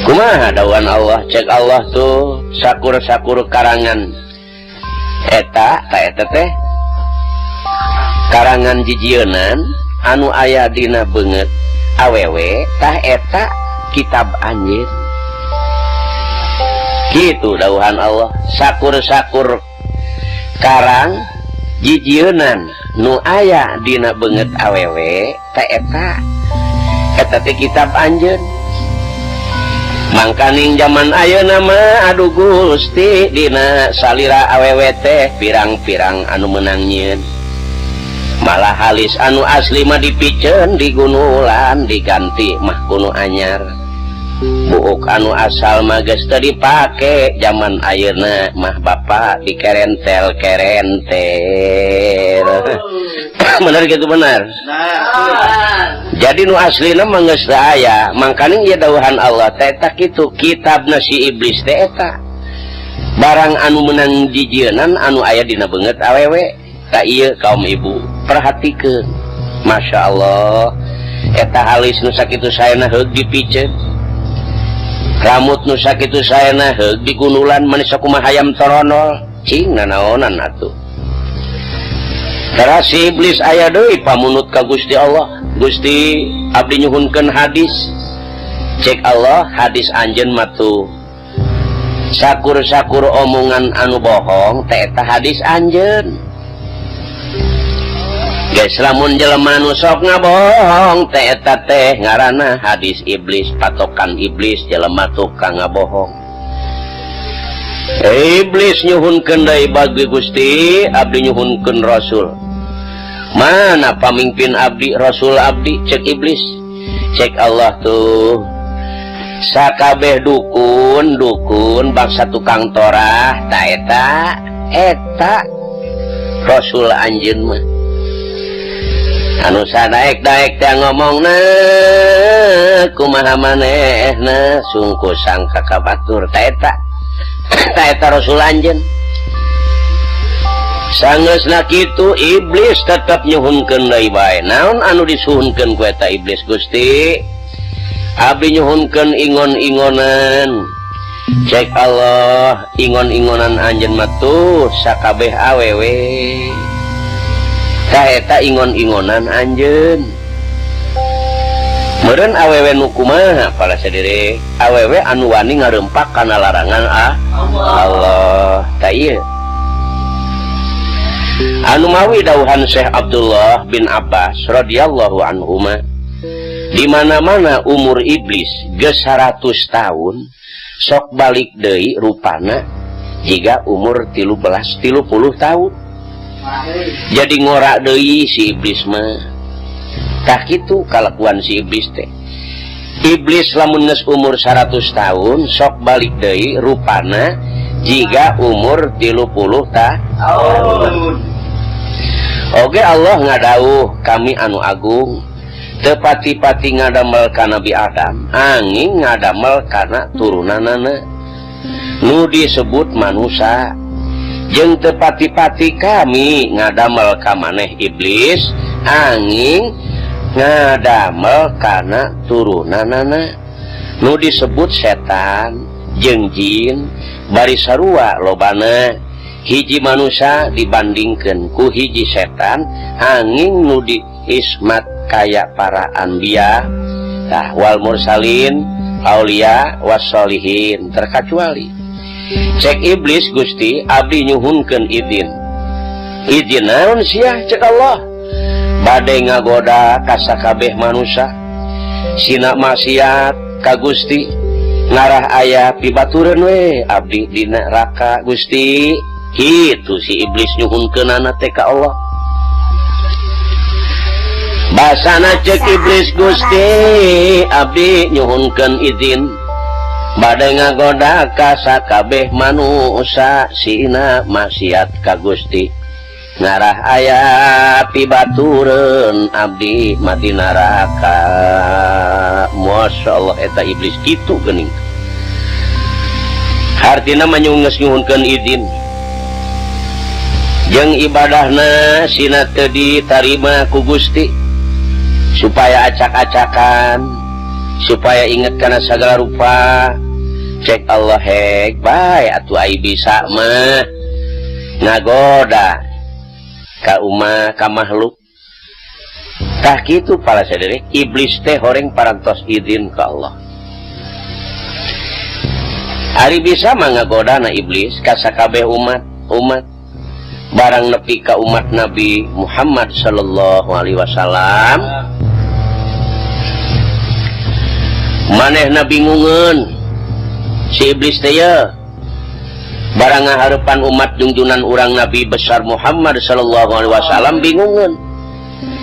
Kumaha dauhan Allah cek Allah tuh sakur-sakur karangan eta ta eta teh karangan jijieunan anu aya dina beungeut awewe tah eta kitab anjeun. Kitu dauhan Allah sakur-sakur karang jijieunan nu aya dina beungeut awewe tah eta eta teh kitab anjeun. Mangkaning zaman ayeuna mah aduh Gusti dina salira awewe teh pirang-pirang anu meunang nyieun. Malah halis anu asli mah dipiceun digunulan diganti mah kuno anyar. Buuk anu asal mah geus teu dipake zaman ayeuna mah bapak dikerentel-kerentel. Bener gitu bener. Jadi nu aslina mah geus teu aya, mangkaning ieu dawuhan Allah teh eta kitu kitabna si iblis teh eta. Barang anu meunang jijieunan anu aya dina beungeut awewe, ta ieu kaum ibu perhatikeun. Masya Allah, eta halis nu sakitu saena heug dipiceun. Rambut nu sakitu saena heug digunulan manis sakumaha hayam toronol, cing nanaonan atuh. Teras si iblis aya deui pamunut ka Gusti Allah. Gusti abdi nyuhunkeun hadis. Cek Allah hadis anjeun mah tuh sakur-sakur omongan anu bohong teh eta hadis anjeun. Geus lamun jelema nu sok ngabohong teh eta teh ngaranna hadis iblis, patokan iblis jelema tukang ngabohong. Iblis nyuhunkeun deui bagi Gusti abdi nyuhunkeun Rasul. Mana pamimpin abdi Rasul abdi cek iblis. Cek Allah tuh sakabeh dukun dukun bangsa tukang torah ta eta eta Rasul anjeun mah. Anu sadaek-daek teh ngomongna kumaha manehna sungku sangka ka batur ta eta ta eta Rasul anjeun. Sangeusna kitu iblis tetep nyuhunkeun deui bae. Naon anu disuhunkeun ku eta iblis Gusti? Abdi nyuhunkeun ingon-ingonan. Cek Allah ingon-ingonan anjeun mah tuh sakabeh awewe. Tah eta ingon-ingonan anjeun. Meureun awewe nu kumaha pala sadere? Awewe anu wani ngarempak kana larangan Allah. Tah ieu. Anu mawi dauhan Syekh Abdullah bin Abbas radhiyallahu anhuma di mana-mana umur iblis geus 100 tahun sok balik deui rupana jiga umur 13 30 tahun. Jadi ngorak deui si iblis mah. Tah kitu kalakuan si iblis teh. Iblis lamun geus umur 100 tahun sok balik deui rupana jiga umur 30 tahun. Oge Allah ngadauh kami anu agung tepati-pati ngadamel ka Nabi Adam angin ngadamel kana turunanana nu disebut manusia jeung tepati-pati kami ngadamel ka maneh iblis angin ngadamel kana turunanana nu disebut setan jeung jin bari sarua lobana hiji manusia dibandingkeun ku hiji setan angin nu diismat kaya para anbiya tah wal mursalin aulia wassolihin terkecuali. Cek iblis Gusti abdi nyuhunkeun izin. Izin naon sia cek Allah bade ngagoda ka sakabeh manusia sina maksiat ka Gusti ngarah aya pibatureun we abdi dina neraka Gusti. Kitu si iblis nyuhunkeunana teh ka Allah. Basana cek iblis Gusti abdi nyuhunkeun izin. Bade ngagoda ka sakabeh manusa sina maksiat ka Gusti ngarah aya pibatureun abdi mati neraka. Masyaallah eta iblis kitu geuning. Hartina mah geus nyuhunkeun izin jeung ibadahna sina teu ditarima ku Gusti supaya acak-acakan supaya inget kana sagala rupa. Cek Allah hek bae atuh ai bisa mah ngagoda ka umat ka makhluk. Tah kitu para saderek iblis teh horeng parantos izin ka Allah. Ari bisa mah ngagodana iblis ka sakabeh umat umat barang nepi ka umat Nabi Muhammad sallallahu alaihi wasallam manehna bingungeun si iblis teh ye barang ngahareupan umat junjunan urang Nabi besar Muhammad sallallahu alaihi wasallam bingungeun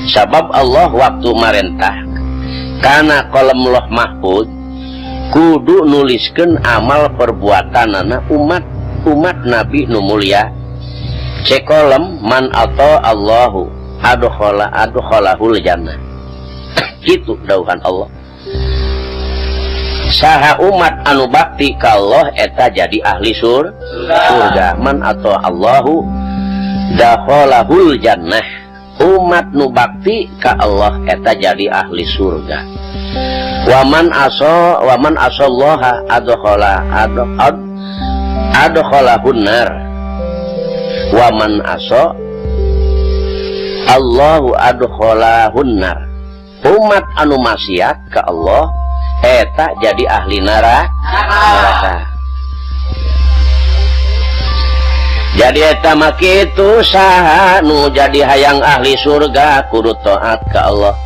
sabab Allah waktu marentah kana kolom Loh Mahfud kudu nuliskeun amal perbuatanana umat umat Nabi nu mulia. Cek kolom man atau Allahu adkhala adkhalahul jannah. Kitu dawuhan Allah. Saha umat anu bakti ka Allah eta jadi ahli surga. Man atau Allahu dakhalahul jannah. Umat nu bakti ka Allah eta jadi ahli surga. Waman aso waman asallaha adkhala adkhalahun nar. Waman aso Allahu adkhalahun nar. Umat anu maksiat ka Allah eta jadi ahli neraka. Jadi eta mah kitu saha nu jadi hayang ahli surga kudu taat ka Allah.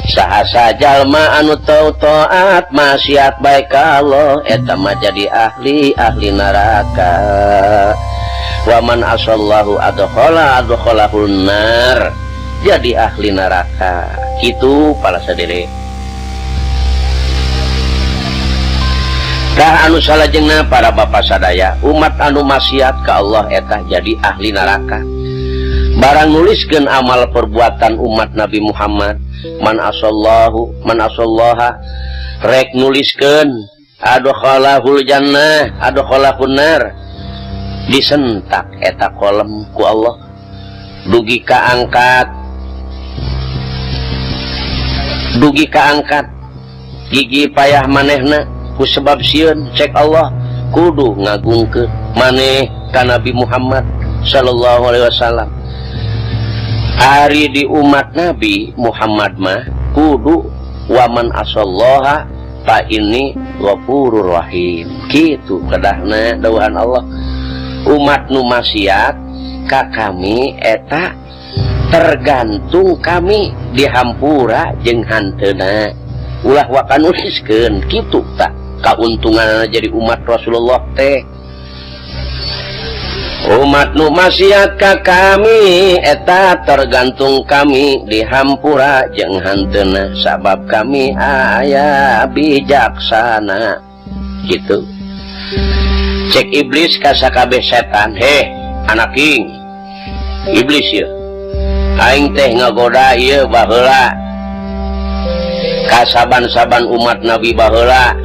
Saha sajalma anu teu taat maksiat bae ka Allah eta mah jadi ahli ahli neraka. Wa man asallahu adkhala adkhalahun nar. Jadi ahli neraka. Kitu para sadere. Tah anu salajengna para bapa sadaya umat anu maksiat ka Allah eta jadi ahli neraka. Barang nuliskeun amal perbuatan umat Nabi Muhammad man asallahu man asallaha rek nuliskeun adkhalahul jannah adkhalahun nar disentak eta kolem ku Allah dugi kaangkat gigi payah manehna ku sebab sieun cek Allah kudu ngagungkeun maneh ka Nabi Muhammad sallallahu alaihi wasallam. Ari di umat Nabi Muhammad mah kudu waman asallaha fa inni ghafurur rahim. Kitu kedahna dawuhan Allah. Umat nu maksiat ka kami eta tergantung kami dihampura jeung hanteuna. Ulah waka nuliskeun kitu tah kauntunganna jadi umat Rasulullah teh. Umat nu maksiat ka kami eta tergantung kami dihampura jeung hanteuna sabab kami aya bijaksana. Gitu. Cek iblis ka sakabeh setan, heh anak king iblis ieu aing teh ngagoda ieu baheula ka saban-saban umat Nabi baheula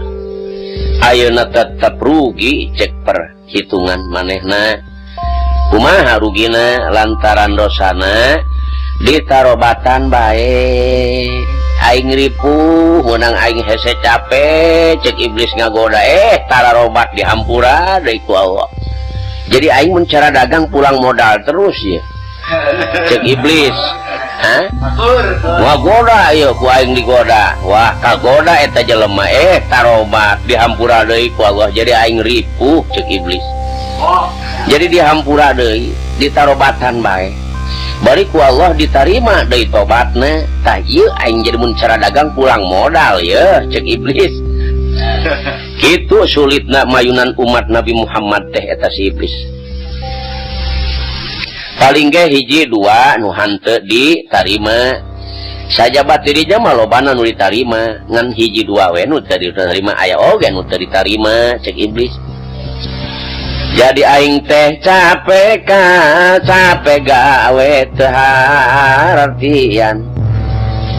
ayeuna tetep rugi cek perhitungan manehna. Kumaha rugina lantaran dosana ditarobatan bae aing ripuh meunang aing hese capek cek iblis ngagoda tararobat dihampura deui ku Allah. Jadi aing mun cara dagang pulang modal terus ya cek iblis. Hah? Wah goda ieu ku aing digoda. Wah kagoda eta jelema tarobat dihampura deui ku Allah. Jadi aing ripuh cek iblis. Jadi dihampura deui ditarobatan bae. Bari ku Allah ditarima deui tobatna. Tah ieu aing jadi mun cara dagang pulang modal ye cek iblis. Kitu sulitna mayunan umat Nabi Muhammad teh eta si iblis. Paling ge hiji dua nu hanteu ditarima. Sajabat dirinya mah lobana nu ditarima ngan hiji dua we nu teu diterima aya oge nu teu ditarima cek iblis. Jadi aing teh capek ka capek gawe teu hartian.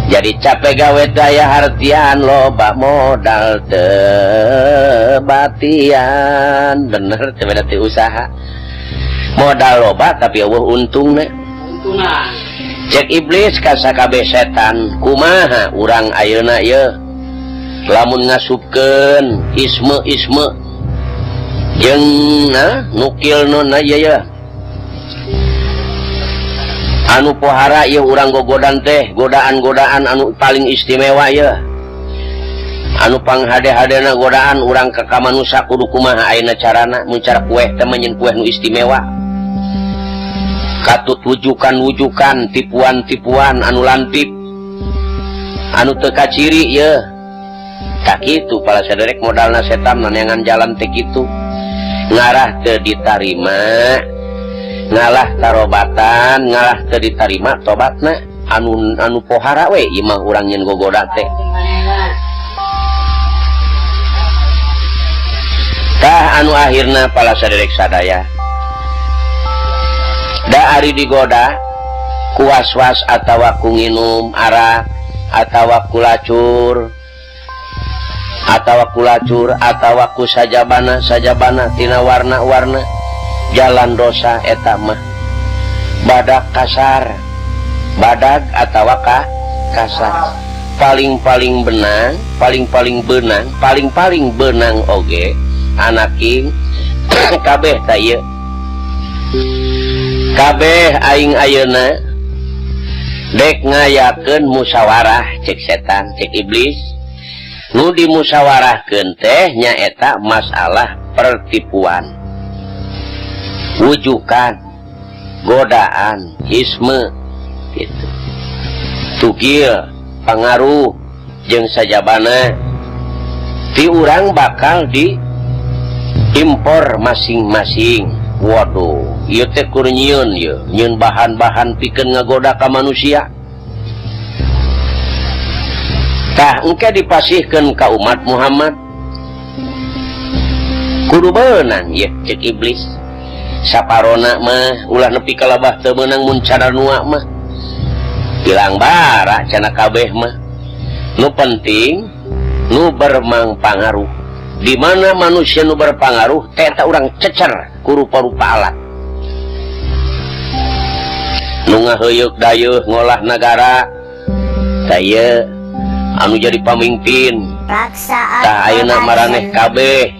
Jadi capek gawe teu aya hartian loba modal teu batian. Bener teu beda teu usaha. Modal loba tapi eueuh untungna. Untungna. Cek iblis ka sakabeh setan kumaha urang ayeuna ieu lamun ngasupkeun isme-isme jeung nukil nona ieu ya anu pohara ieu urang gogodan teh godaan-godaan anu paling istimewa ieu anu panghade-hadena godaan urang ka ka manusa kudu kumaha ayeuna carana mun cara kueh teh menyeun kueh nu istimewa katut wujukan-wujukan tipuan-tipuan anu lantip anu teu kaciri ye tak kitu pala saderek modalna setan neangan jalan teh kitu ngarah teu ditarima ngalah tarobatan ngalah teu ditarima tobatna anu anu pohara we ieu mah urang nyeun gogoda teh tah anu akhirna pala saderek sadaya da ari digoda ku was-was atawa ku nginum arak atawa ku lacur atawa ku sajabana sajabana tina warna-warna jalan dosa eta mah badak kasar badag atawa kasar paling-paling benang paling-paling benang paling-paling benang oge anaking kabeh ta ieu kabeh aing ayeuna dek ngayakeun musyawarah cek setan cek iblis nu dimusyawarahkeun teh nyaeta masalah pertipuan wujukan godaan isme gitu tugil pangaruh jeung sajabana ti urang bakal di impor masing-masing. Waduh, ieu teh kur nyieun ieu, nyieun bahan-bahan pikeun ngagoda ka manusia. Tah engke dipasihkeun ka umat Muhammad. Kudu beunang ieu cek iblis. Saparona mah ulah nepi ka labah teu meunang mun caranua mah. Hilang bara cenah kabeh mah. Nu penting nu bermangpangaruh. Di mana manusia nu berpangaruh teh eta urang cecer ku rupa-rupa alat. Nu ngaheuyeuk dayeuh ngolah nagara tah ieu anu jadi pamimpin. Tah ayeuna maraneh kabeh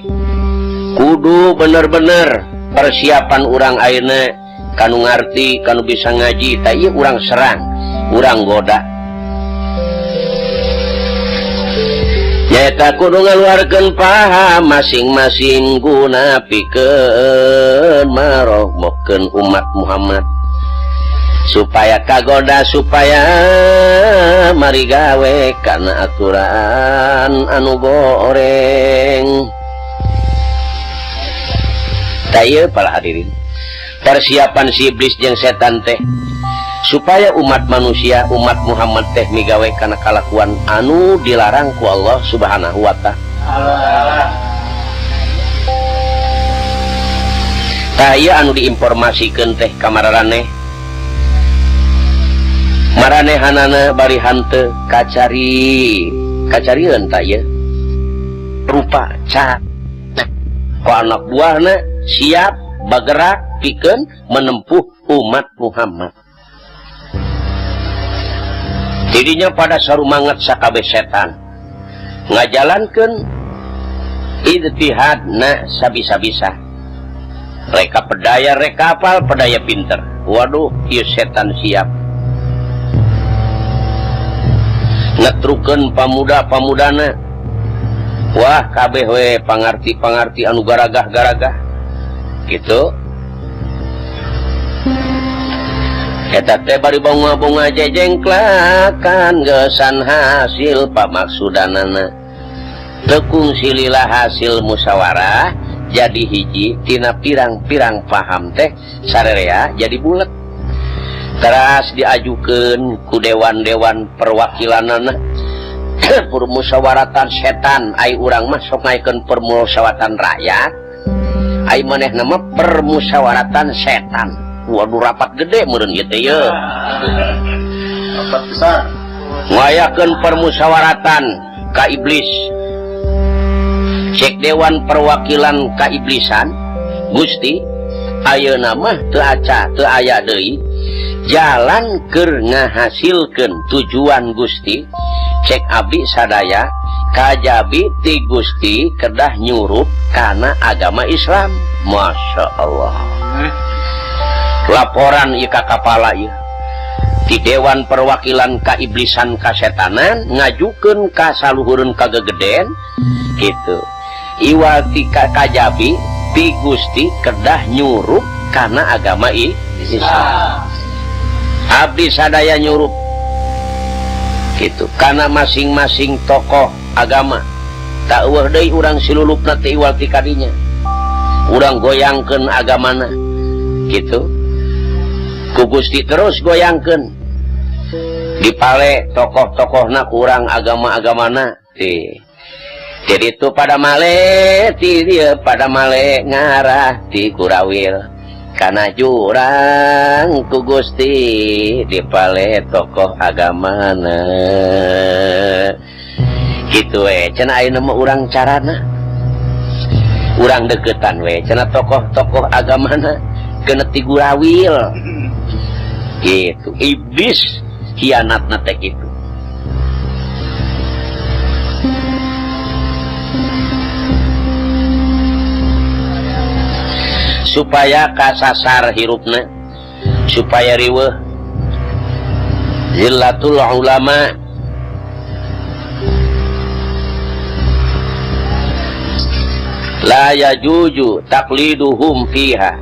kudu bener-bener persiapan urang ayeuna kanu ngarti kanu bisa ngaji tah ieu urang serang urang goda. Nyaeta kudu ngaluarkeun paham masing-masing guna pikeun marohmohkeun umat Muhammad supaya kagoda supaya mari gawe kana aturan anu goreng. Tah ieu para hadirin persiapan si iblis jeung setan teh supaya umat manusia umat Muhammad teh migawe kana kalakuan anu dilarang ku Allah Subhanahu wa ta'ala. Tah ieu anu diinformasikeun teh ka mararaneh maranehanana bari hanteu kacari kacarieun tah ieu rupa ca ku anak buahna siap bergerak pikeun menempuh umat Muhammad. Tidinya pada sarumanget sakabeh setan ngajalankeun ijtihadna sabisa-bisa. Reka pedaya reka apal pedaya pinter. Waduh ieu setan siap ngetrukeun pamuda-pamudana. Wah kabeh we pangarti-pangarti anu garagah-garagah gitu. Eta teh bari bunga-bunga jejengklakan gesan hasil pamaksudanana. Tekung sililah hasil musyawarah jadi hiji tina pirang-pirang paham teh sarerea jadi bulet. Teras diajukeun ku dewan-dewan perwakilanana permusyawaratan setan ai urang mah sok ngaikeun permusyawaratan rakyat ai manehna mah permusyawaratan setan. Waduh rapat gede meureun ieu teh ye. Rapat besar. Ngayakeun permusyawaratan ka iblis. Cek dewan perwakilan kaiblisan, Gusti ayeuna mah teu aca teu aya deui jalan keur ngahasilkeun tujuan Gusti. Cek abdi sadaya kajabi ti Gusti kedah nyurup kana agama Islam. Masya Allah. Laporan ieu ka kapala ieu di Dewan Perwakilan Kaiblisan Kasetanan ngajukeun ka saluhureun kagegeden gitu. Iwal ti kajabi ti Gusti kedah nyurup kana agama Islam. Abdi sadaya nyurup gitu karena masing-masing tokoh agama tak eueuh deui urang silulupna teh iwal ti kadinya urang goyangkeun agamana gitu ku Gusti terus goyangkeun dipale tokoh-tokohna ku urang agama-agamana teh. Jadi itu pada male ti dieu pada male ngarah ti kurawil kana jurang ku Gusti dipale tokoh agamana kitu we cenah ayeuna mah urang carana urang deketan we cenah tokoh-tokoh agamana kena ti gurawil gitu. Iblis hianatna teh kitu. Supaya kasasar hirupna, supaya riweuh zillatul ulama la yajuju taqliduhum fiha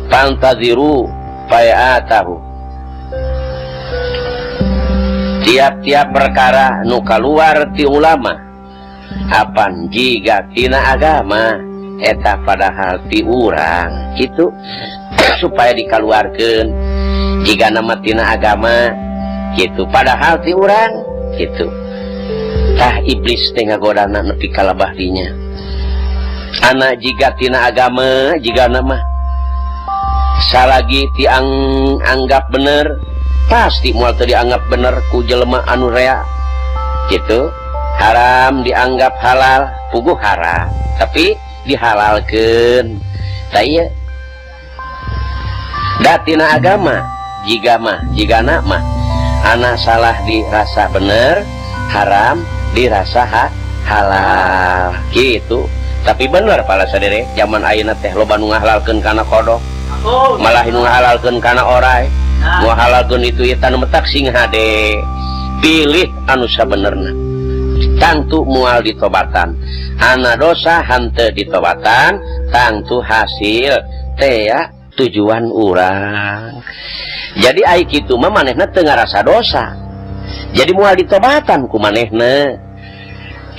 fantaziru fayatahu. Tiap-tiap perkara nu kaluar ti ulama apan jiga tina agama eta padahal ti urang gitu supaya dikaluarkeun jiga nama tina agama gitu padahal ti urang gitu. Tah iblis teh ngagodana nepi ka labah dinya. Anak jiga tina agama jiga nama salagi tiang anggap bener pasti moal teu dianggap bener ku jelema anu rea gitu. Haram dianggap halal puguh haram tapi dihalalkeun. Tah ieu da tina agama jiga mah jigana mah ana salah dirasa bener haram dirasa halal gitu. Tapi bener para sadere zaman ayeuna teh loba nu ngahalalkeun kana kodok malah nu ngahalalkeun kana orai nu ngahalalkeun itu ieu tanu metak sing hade pilih anu sabenerna tangtu moal ditobatan ana dosa henteu ditobatan tangtu hasil teh ya tujuan urang. Jadi ai kitu mah manehna teu ngarasa dosa jadi moal ditobatan ku manehna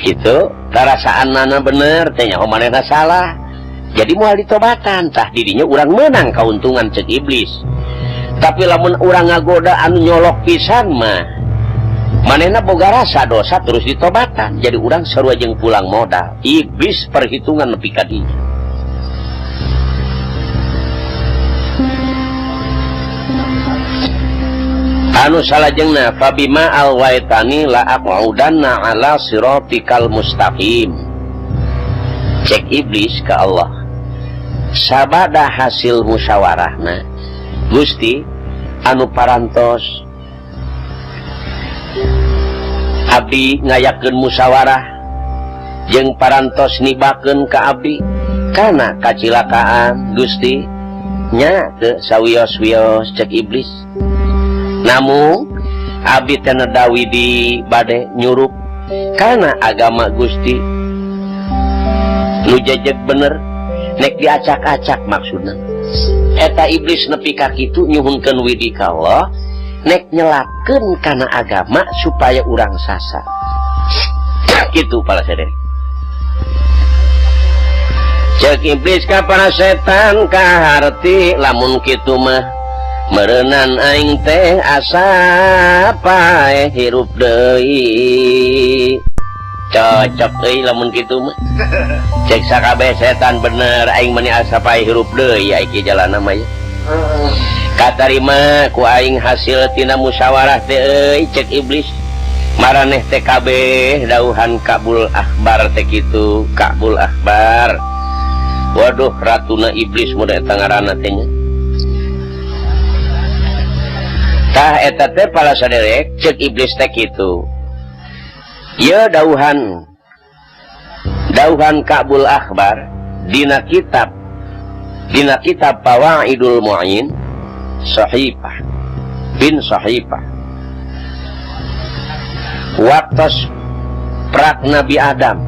gitu. Karasaanana bener teh nyaho manehna salah jadi moal ditobatan. Tah didinya urang meunang kauntungan cek iblis. Tapi lamun urang ngagoda anu nyolok pisan mah manehna boga rasa dosa terus ditobatan jadi urang sarua jeung pulang modal. Iblis perhitungan nepi ka dinya. Anu salajengna fabima alwaitani la aqudanna ala siratikal mustaqim. Cek iblis ka Allah sabada hasil musyawarahna Gusti anu parantos abdi ngayakeun musyawarah jeung parantos nibakeun ka abdi kana kacilakaan Gusti nya teu sawios-wios cek iblis. Namun abdi teh nedawi di bade nyurup kana agama Gusti nu jejeg bener nek diacak-acak maksudna. Eta iblis nepi ka kitu nyuhunkeun widi ka Allah nek nyelapkeun kana agama supaya urang sasar kitu para sadaya. Cek iblis ka para setan kaharti lamun kitu mah Meureunan aing teh asa paeh hirup deui. Cocok euy lamun kitu mah. Cek sakabeh setan bener aing meni asa paeh hirup deui ai ki jalana mah ye. Katarima ku aing hasil tina musyawarah teh euy cek iblis. Maraneh teh kabeh dauhan Kabul Akbar teh kitu, Kabul Akbar. Waduh ratuna iblis mun eta ngaranna teh nya. Tah eta teh pala saderek cek iblis teh kitu. Ieu dauhan Kabul Akbar dina kitab Fawaidul Mu'in Sahifah bin Sahifah. Waktos prak Nabi Adam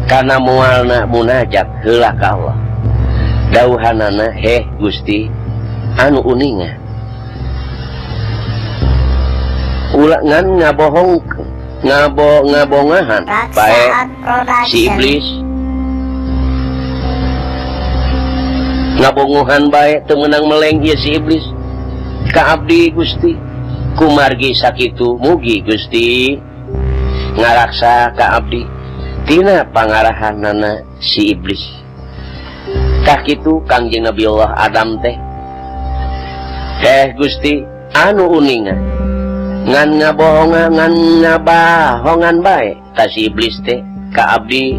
kana moalna munajat heula ka Allah. Dauhanana heh Gusti anu uninga. Ulah ngan ngabohong ngabongahan bae si iblis ngabongohan bae teu meunang meleng ieu si iblis ka abdi Gusti kumargi sakitu mugi Gusti ngaraksa ka abdi tina pangarahanana si iblis. Tah kitu Kangjeng Nabi Allah Adam teh teh Gusti anu uninga ngan ngabohongan ngan ngabahongan bae ka si iblis teh ka abdi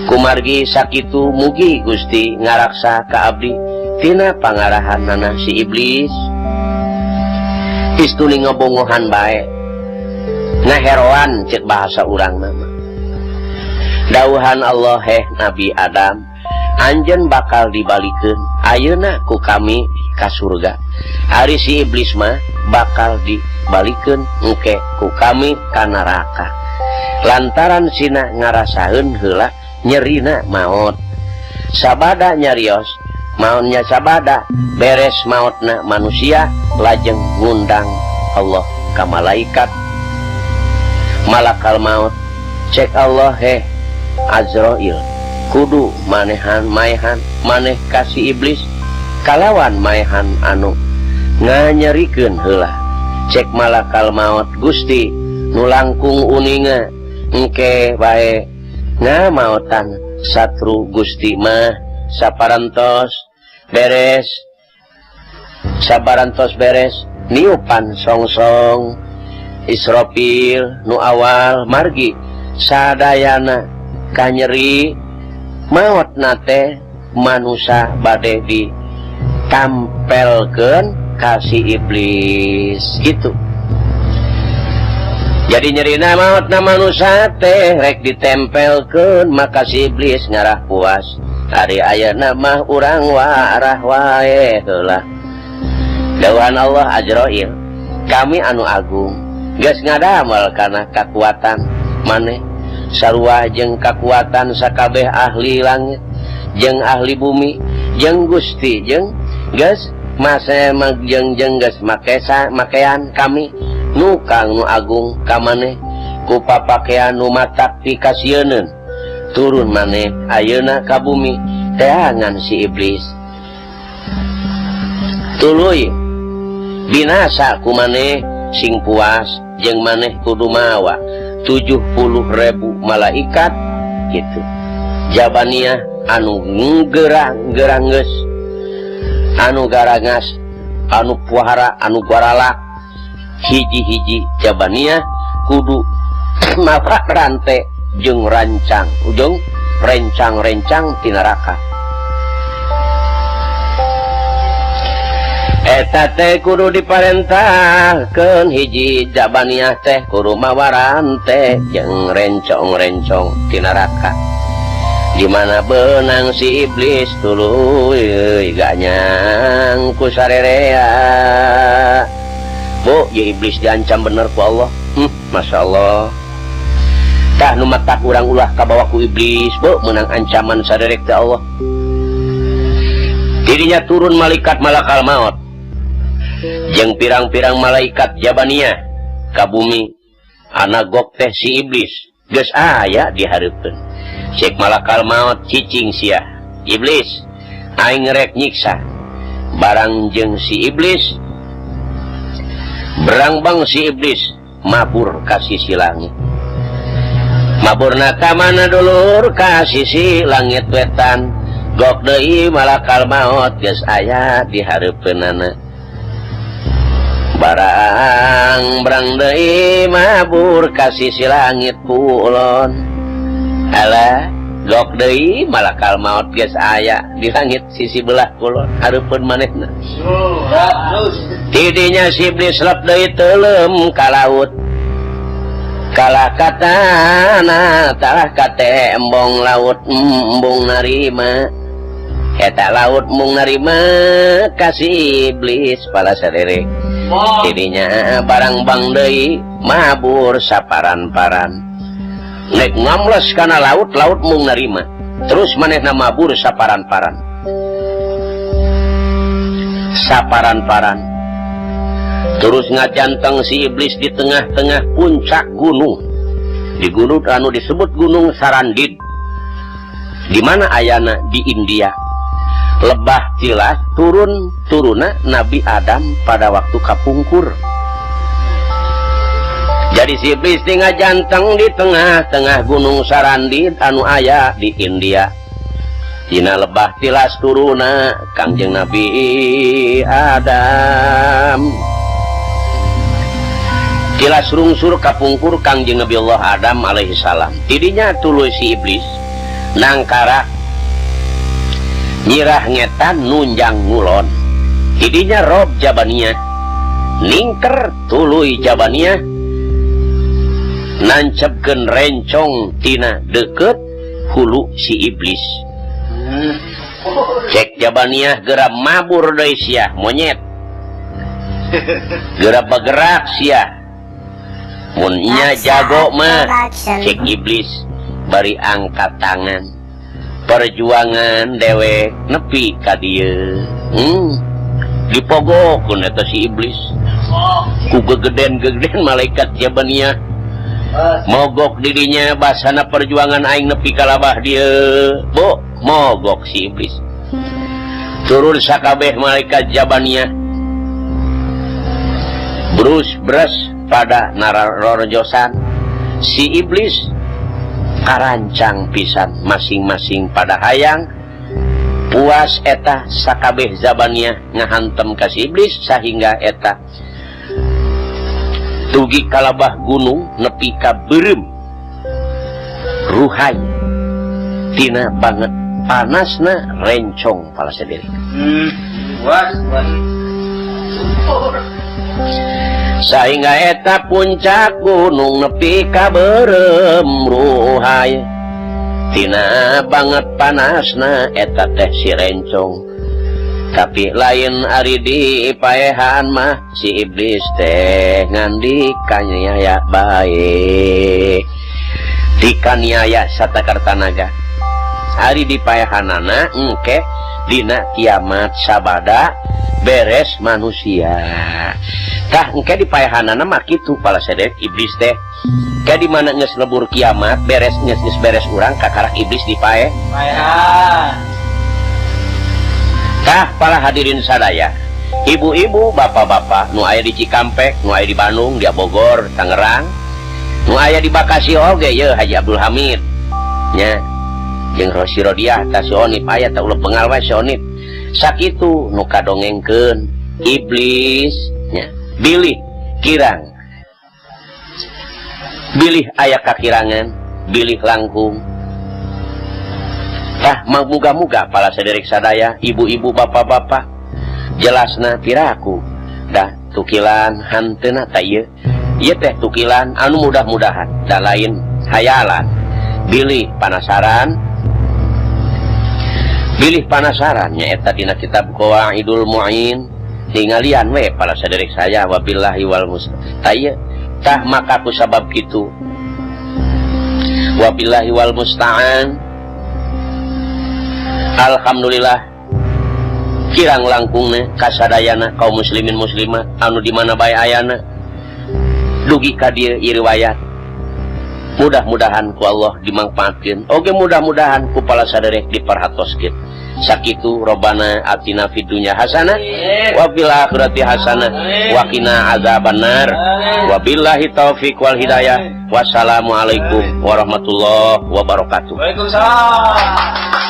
kumargi sakitu mugi Gusti ngaraksa ka abdi tina pangarahanana si iblis. Istuni ngabongohan bae ngaheroan cek bahasa urang mah. Dauhan Allah heh Nabi Adam anjeun bakal dibalikeun ayeuna ku kami ka surga. Ari si iblis mah bakal dibalikeun engke ku kami ka neraka. Lantaran sina ngarasaeun heula nyerina maot. Sabada nyarios maonnya sabada beres maotna manusia lajeng ngundang Allah ka malaikat malakal maut. Cek Allah heh Azrail kudu manehan maehan maneh kasih iblis kalawan maehan anu nganyerikeun heula. Cek malakal maut Gusti nu langkung uninga engke bae ngamaotan satru Gusti mah saparantos beres saparantos beres niupan songsong Israfil nu awal margi sadayana kanyeri maot nate manusa bade ditampelkeun ka si iblis gitu. Jadi nyerina maot na manusa teh rek ditempelkeun maka si iblis ngarah puas. Ari ayeuna mah urang warah wae heula. Dauhan Allah Azrail kami anu agung geus ngadamel kana kakuatan maneh sarua jeung kakuatan sakabeh ahli langit jeung ahli bumi jeung Gusti jeung geus mase jeung jeung geus makesa makean kami nu kang nu agung ka maneh ku papakean nu matak pikasieun turun maneh ayeuna ka bumi teangan si iblis tuluy binasa ku maneh sing puas jeung maneh kudu mawa 70.000 malaikat gitu. Jabaniah anu gerang-geranggeus anu garangas anu puhara anu guaralak hiji-hiji jabaniah kudu mawa rante jeung rancang ujung rencang-rencang ti neraka. Eta teh kudu diparentahkeun hiji jabaniah teh kudu mawa rante jeung rencong-rencong ti neraka. Di mana benang si iblis tuluy ganyang ku sarerea. Bu, ya iblis diancam bener ku Allah. Masya Allah. Tah nu matak urang ulah kabawa ku iblis, bu, menang ancaman saderek teh Allah. Dirinya turun malaikat malakal maut. Jeung pirang-pirang malaikat Jabaniah ka bumi anagok teh si iblis geus aya dihareupeun. Cek malakal maut cicing sia iblis aing rek nyiksa. Barang jeung si iblis berangbang si iblis mabur ka sisi langit. Maburna ka mana dulur? Ka sisi langit wetan. Gok deui malakal maot geus aya di hareupeunana. Barang berang deui mabur ka sisi langit kulon. Alah, gok deui malakal maot geus aya di langit sisi belah kulon hareupeun manehna. Tidinya si iblis lep deui teuleum ka laut. Kalah ka tanah, talah ka tembong laut embung narima. Eta laut mung narima ka si iblis pala saderek. Tidinya barang bang deui mabur saparan-paran. Nek ngamles kana laut, laut mung narima. Terus manehna mabur saparan-paran. Saparan-paran. Terus ngajanteng si iblis di tengah-tengah puncak gunung. Di gunung anu disebut Gunung Sarandid. Di mana ayana? Di India. Lebah tilas turun turuna Nabi Adam pada waktu kapungkur. Jadi si iblis ngajanteng di tengah-tengah Gunung Sarandid anu aya di India. Dina lebah tilas turuna Kangjeng Nabi Adam. Tilas rungsur kapungkur Kangjeng Nabi Allah Adam alaihi salam. Tidinya tuluy si iblis nangkara nyirah ngetan nunjang ngulon. Tidinya rob Jabaniyah ningker tuluy Jabaniyah nancepkeun rencong tina deket hulu si iblis. Cek Jabaniyah geura mabur deui sia monyet. Geura bergerak sia. Mun nya jago mah cek iblis bari angkat tangan. Perjuangan dewek nepi ka dieu. Dipogokeun eta si iblis. Ku gegeden-gegeden malaikat Jabaniyah. Mogok dirinya basana perjuangan aing nepi ka labah dieu. Bu, mogok si iblis. Turun sakabeh malaikat Jabaniyah. Brus bres pada narorjosan si iblis karancang pisan masing-masing pada hayang puas eta sakabeh Zabaniyah ngahantem ka si iblis sehingga eta tugi kalabah gunung nepi ka beureum ruhai tina banget panasna rencong pala sendiri. Sehingga eta puncak gunung nepi ka beureum ruhai tina banget panasna eta teh si rencong. Tapi lain ari di paehan mah si iblis teh ngandikaniaya bae. Dikaniaya satakartanaga. Ari di paehanana engke dina kiamat sabada beres manusia. Tah engke di paehanana mah kitu pala sedek iblis teh. Ke di mana geus lebur kiamat beres geus beres urang kakarak iblis di pae. Paehan. Tah para hadirin sadaya, ibu-ibu, bapak-bapak nu aya di Cikampek, nu aya di Bandung, di Bogor, Tangerang, nu aya di Bekasi oge ye Haji Abdul Hamid nya jeung Rosi Rodiah tah si Onip aya tah ulah bengal wae si Onip. Sakitu nu kadongengkeun iblis nya bilih kirang. Bilih aya kakirangan, bilih langkung. Tah muga-muga para sederek sadaya, ibu-ibu, bapak-bapak jelasna piraku. Dah tukilan hanteuna ta ieu. Ieu teh tukilan anu mudah-mudahan da lain hayalan. Bilih panasaran. Bilih panasaran nyaeta dina kitab Qawaidul Muin. Tingalian we para sederek saya wabillahi wal musta'an. Tah maka ku sabab kitu. Wabillahi wal musta'an. Alhamdulillah kirang langkungna kasadayana kaum muslimin muslimat anu di mana bae ayana dugi ka dieu ieu riwayat. Mudah-mudahan ku Allah dimangfaatkeun, oge mudah-mudahan ku pala saderek diperhatoskeun. Sakitu, Robbana atina fid dunya hasanah wa fil akhirati hasanah wa qina azabannar. Wabillahi taufik wal hidayah. Wassalamualaikum warahmatullahi wabarakatuh. Waalaikumsalam.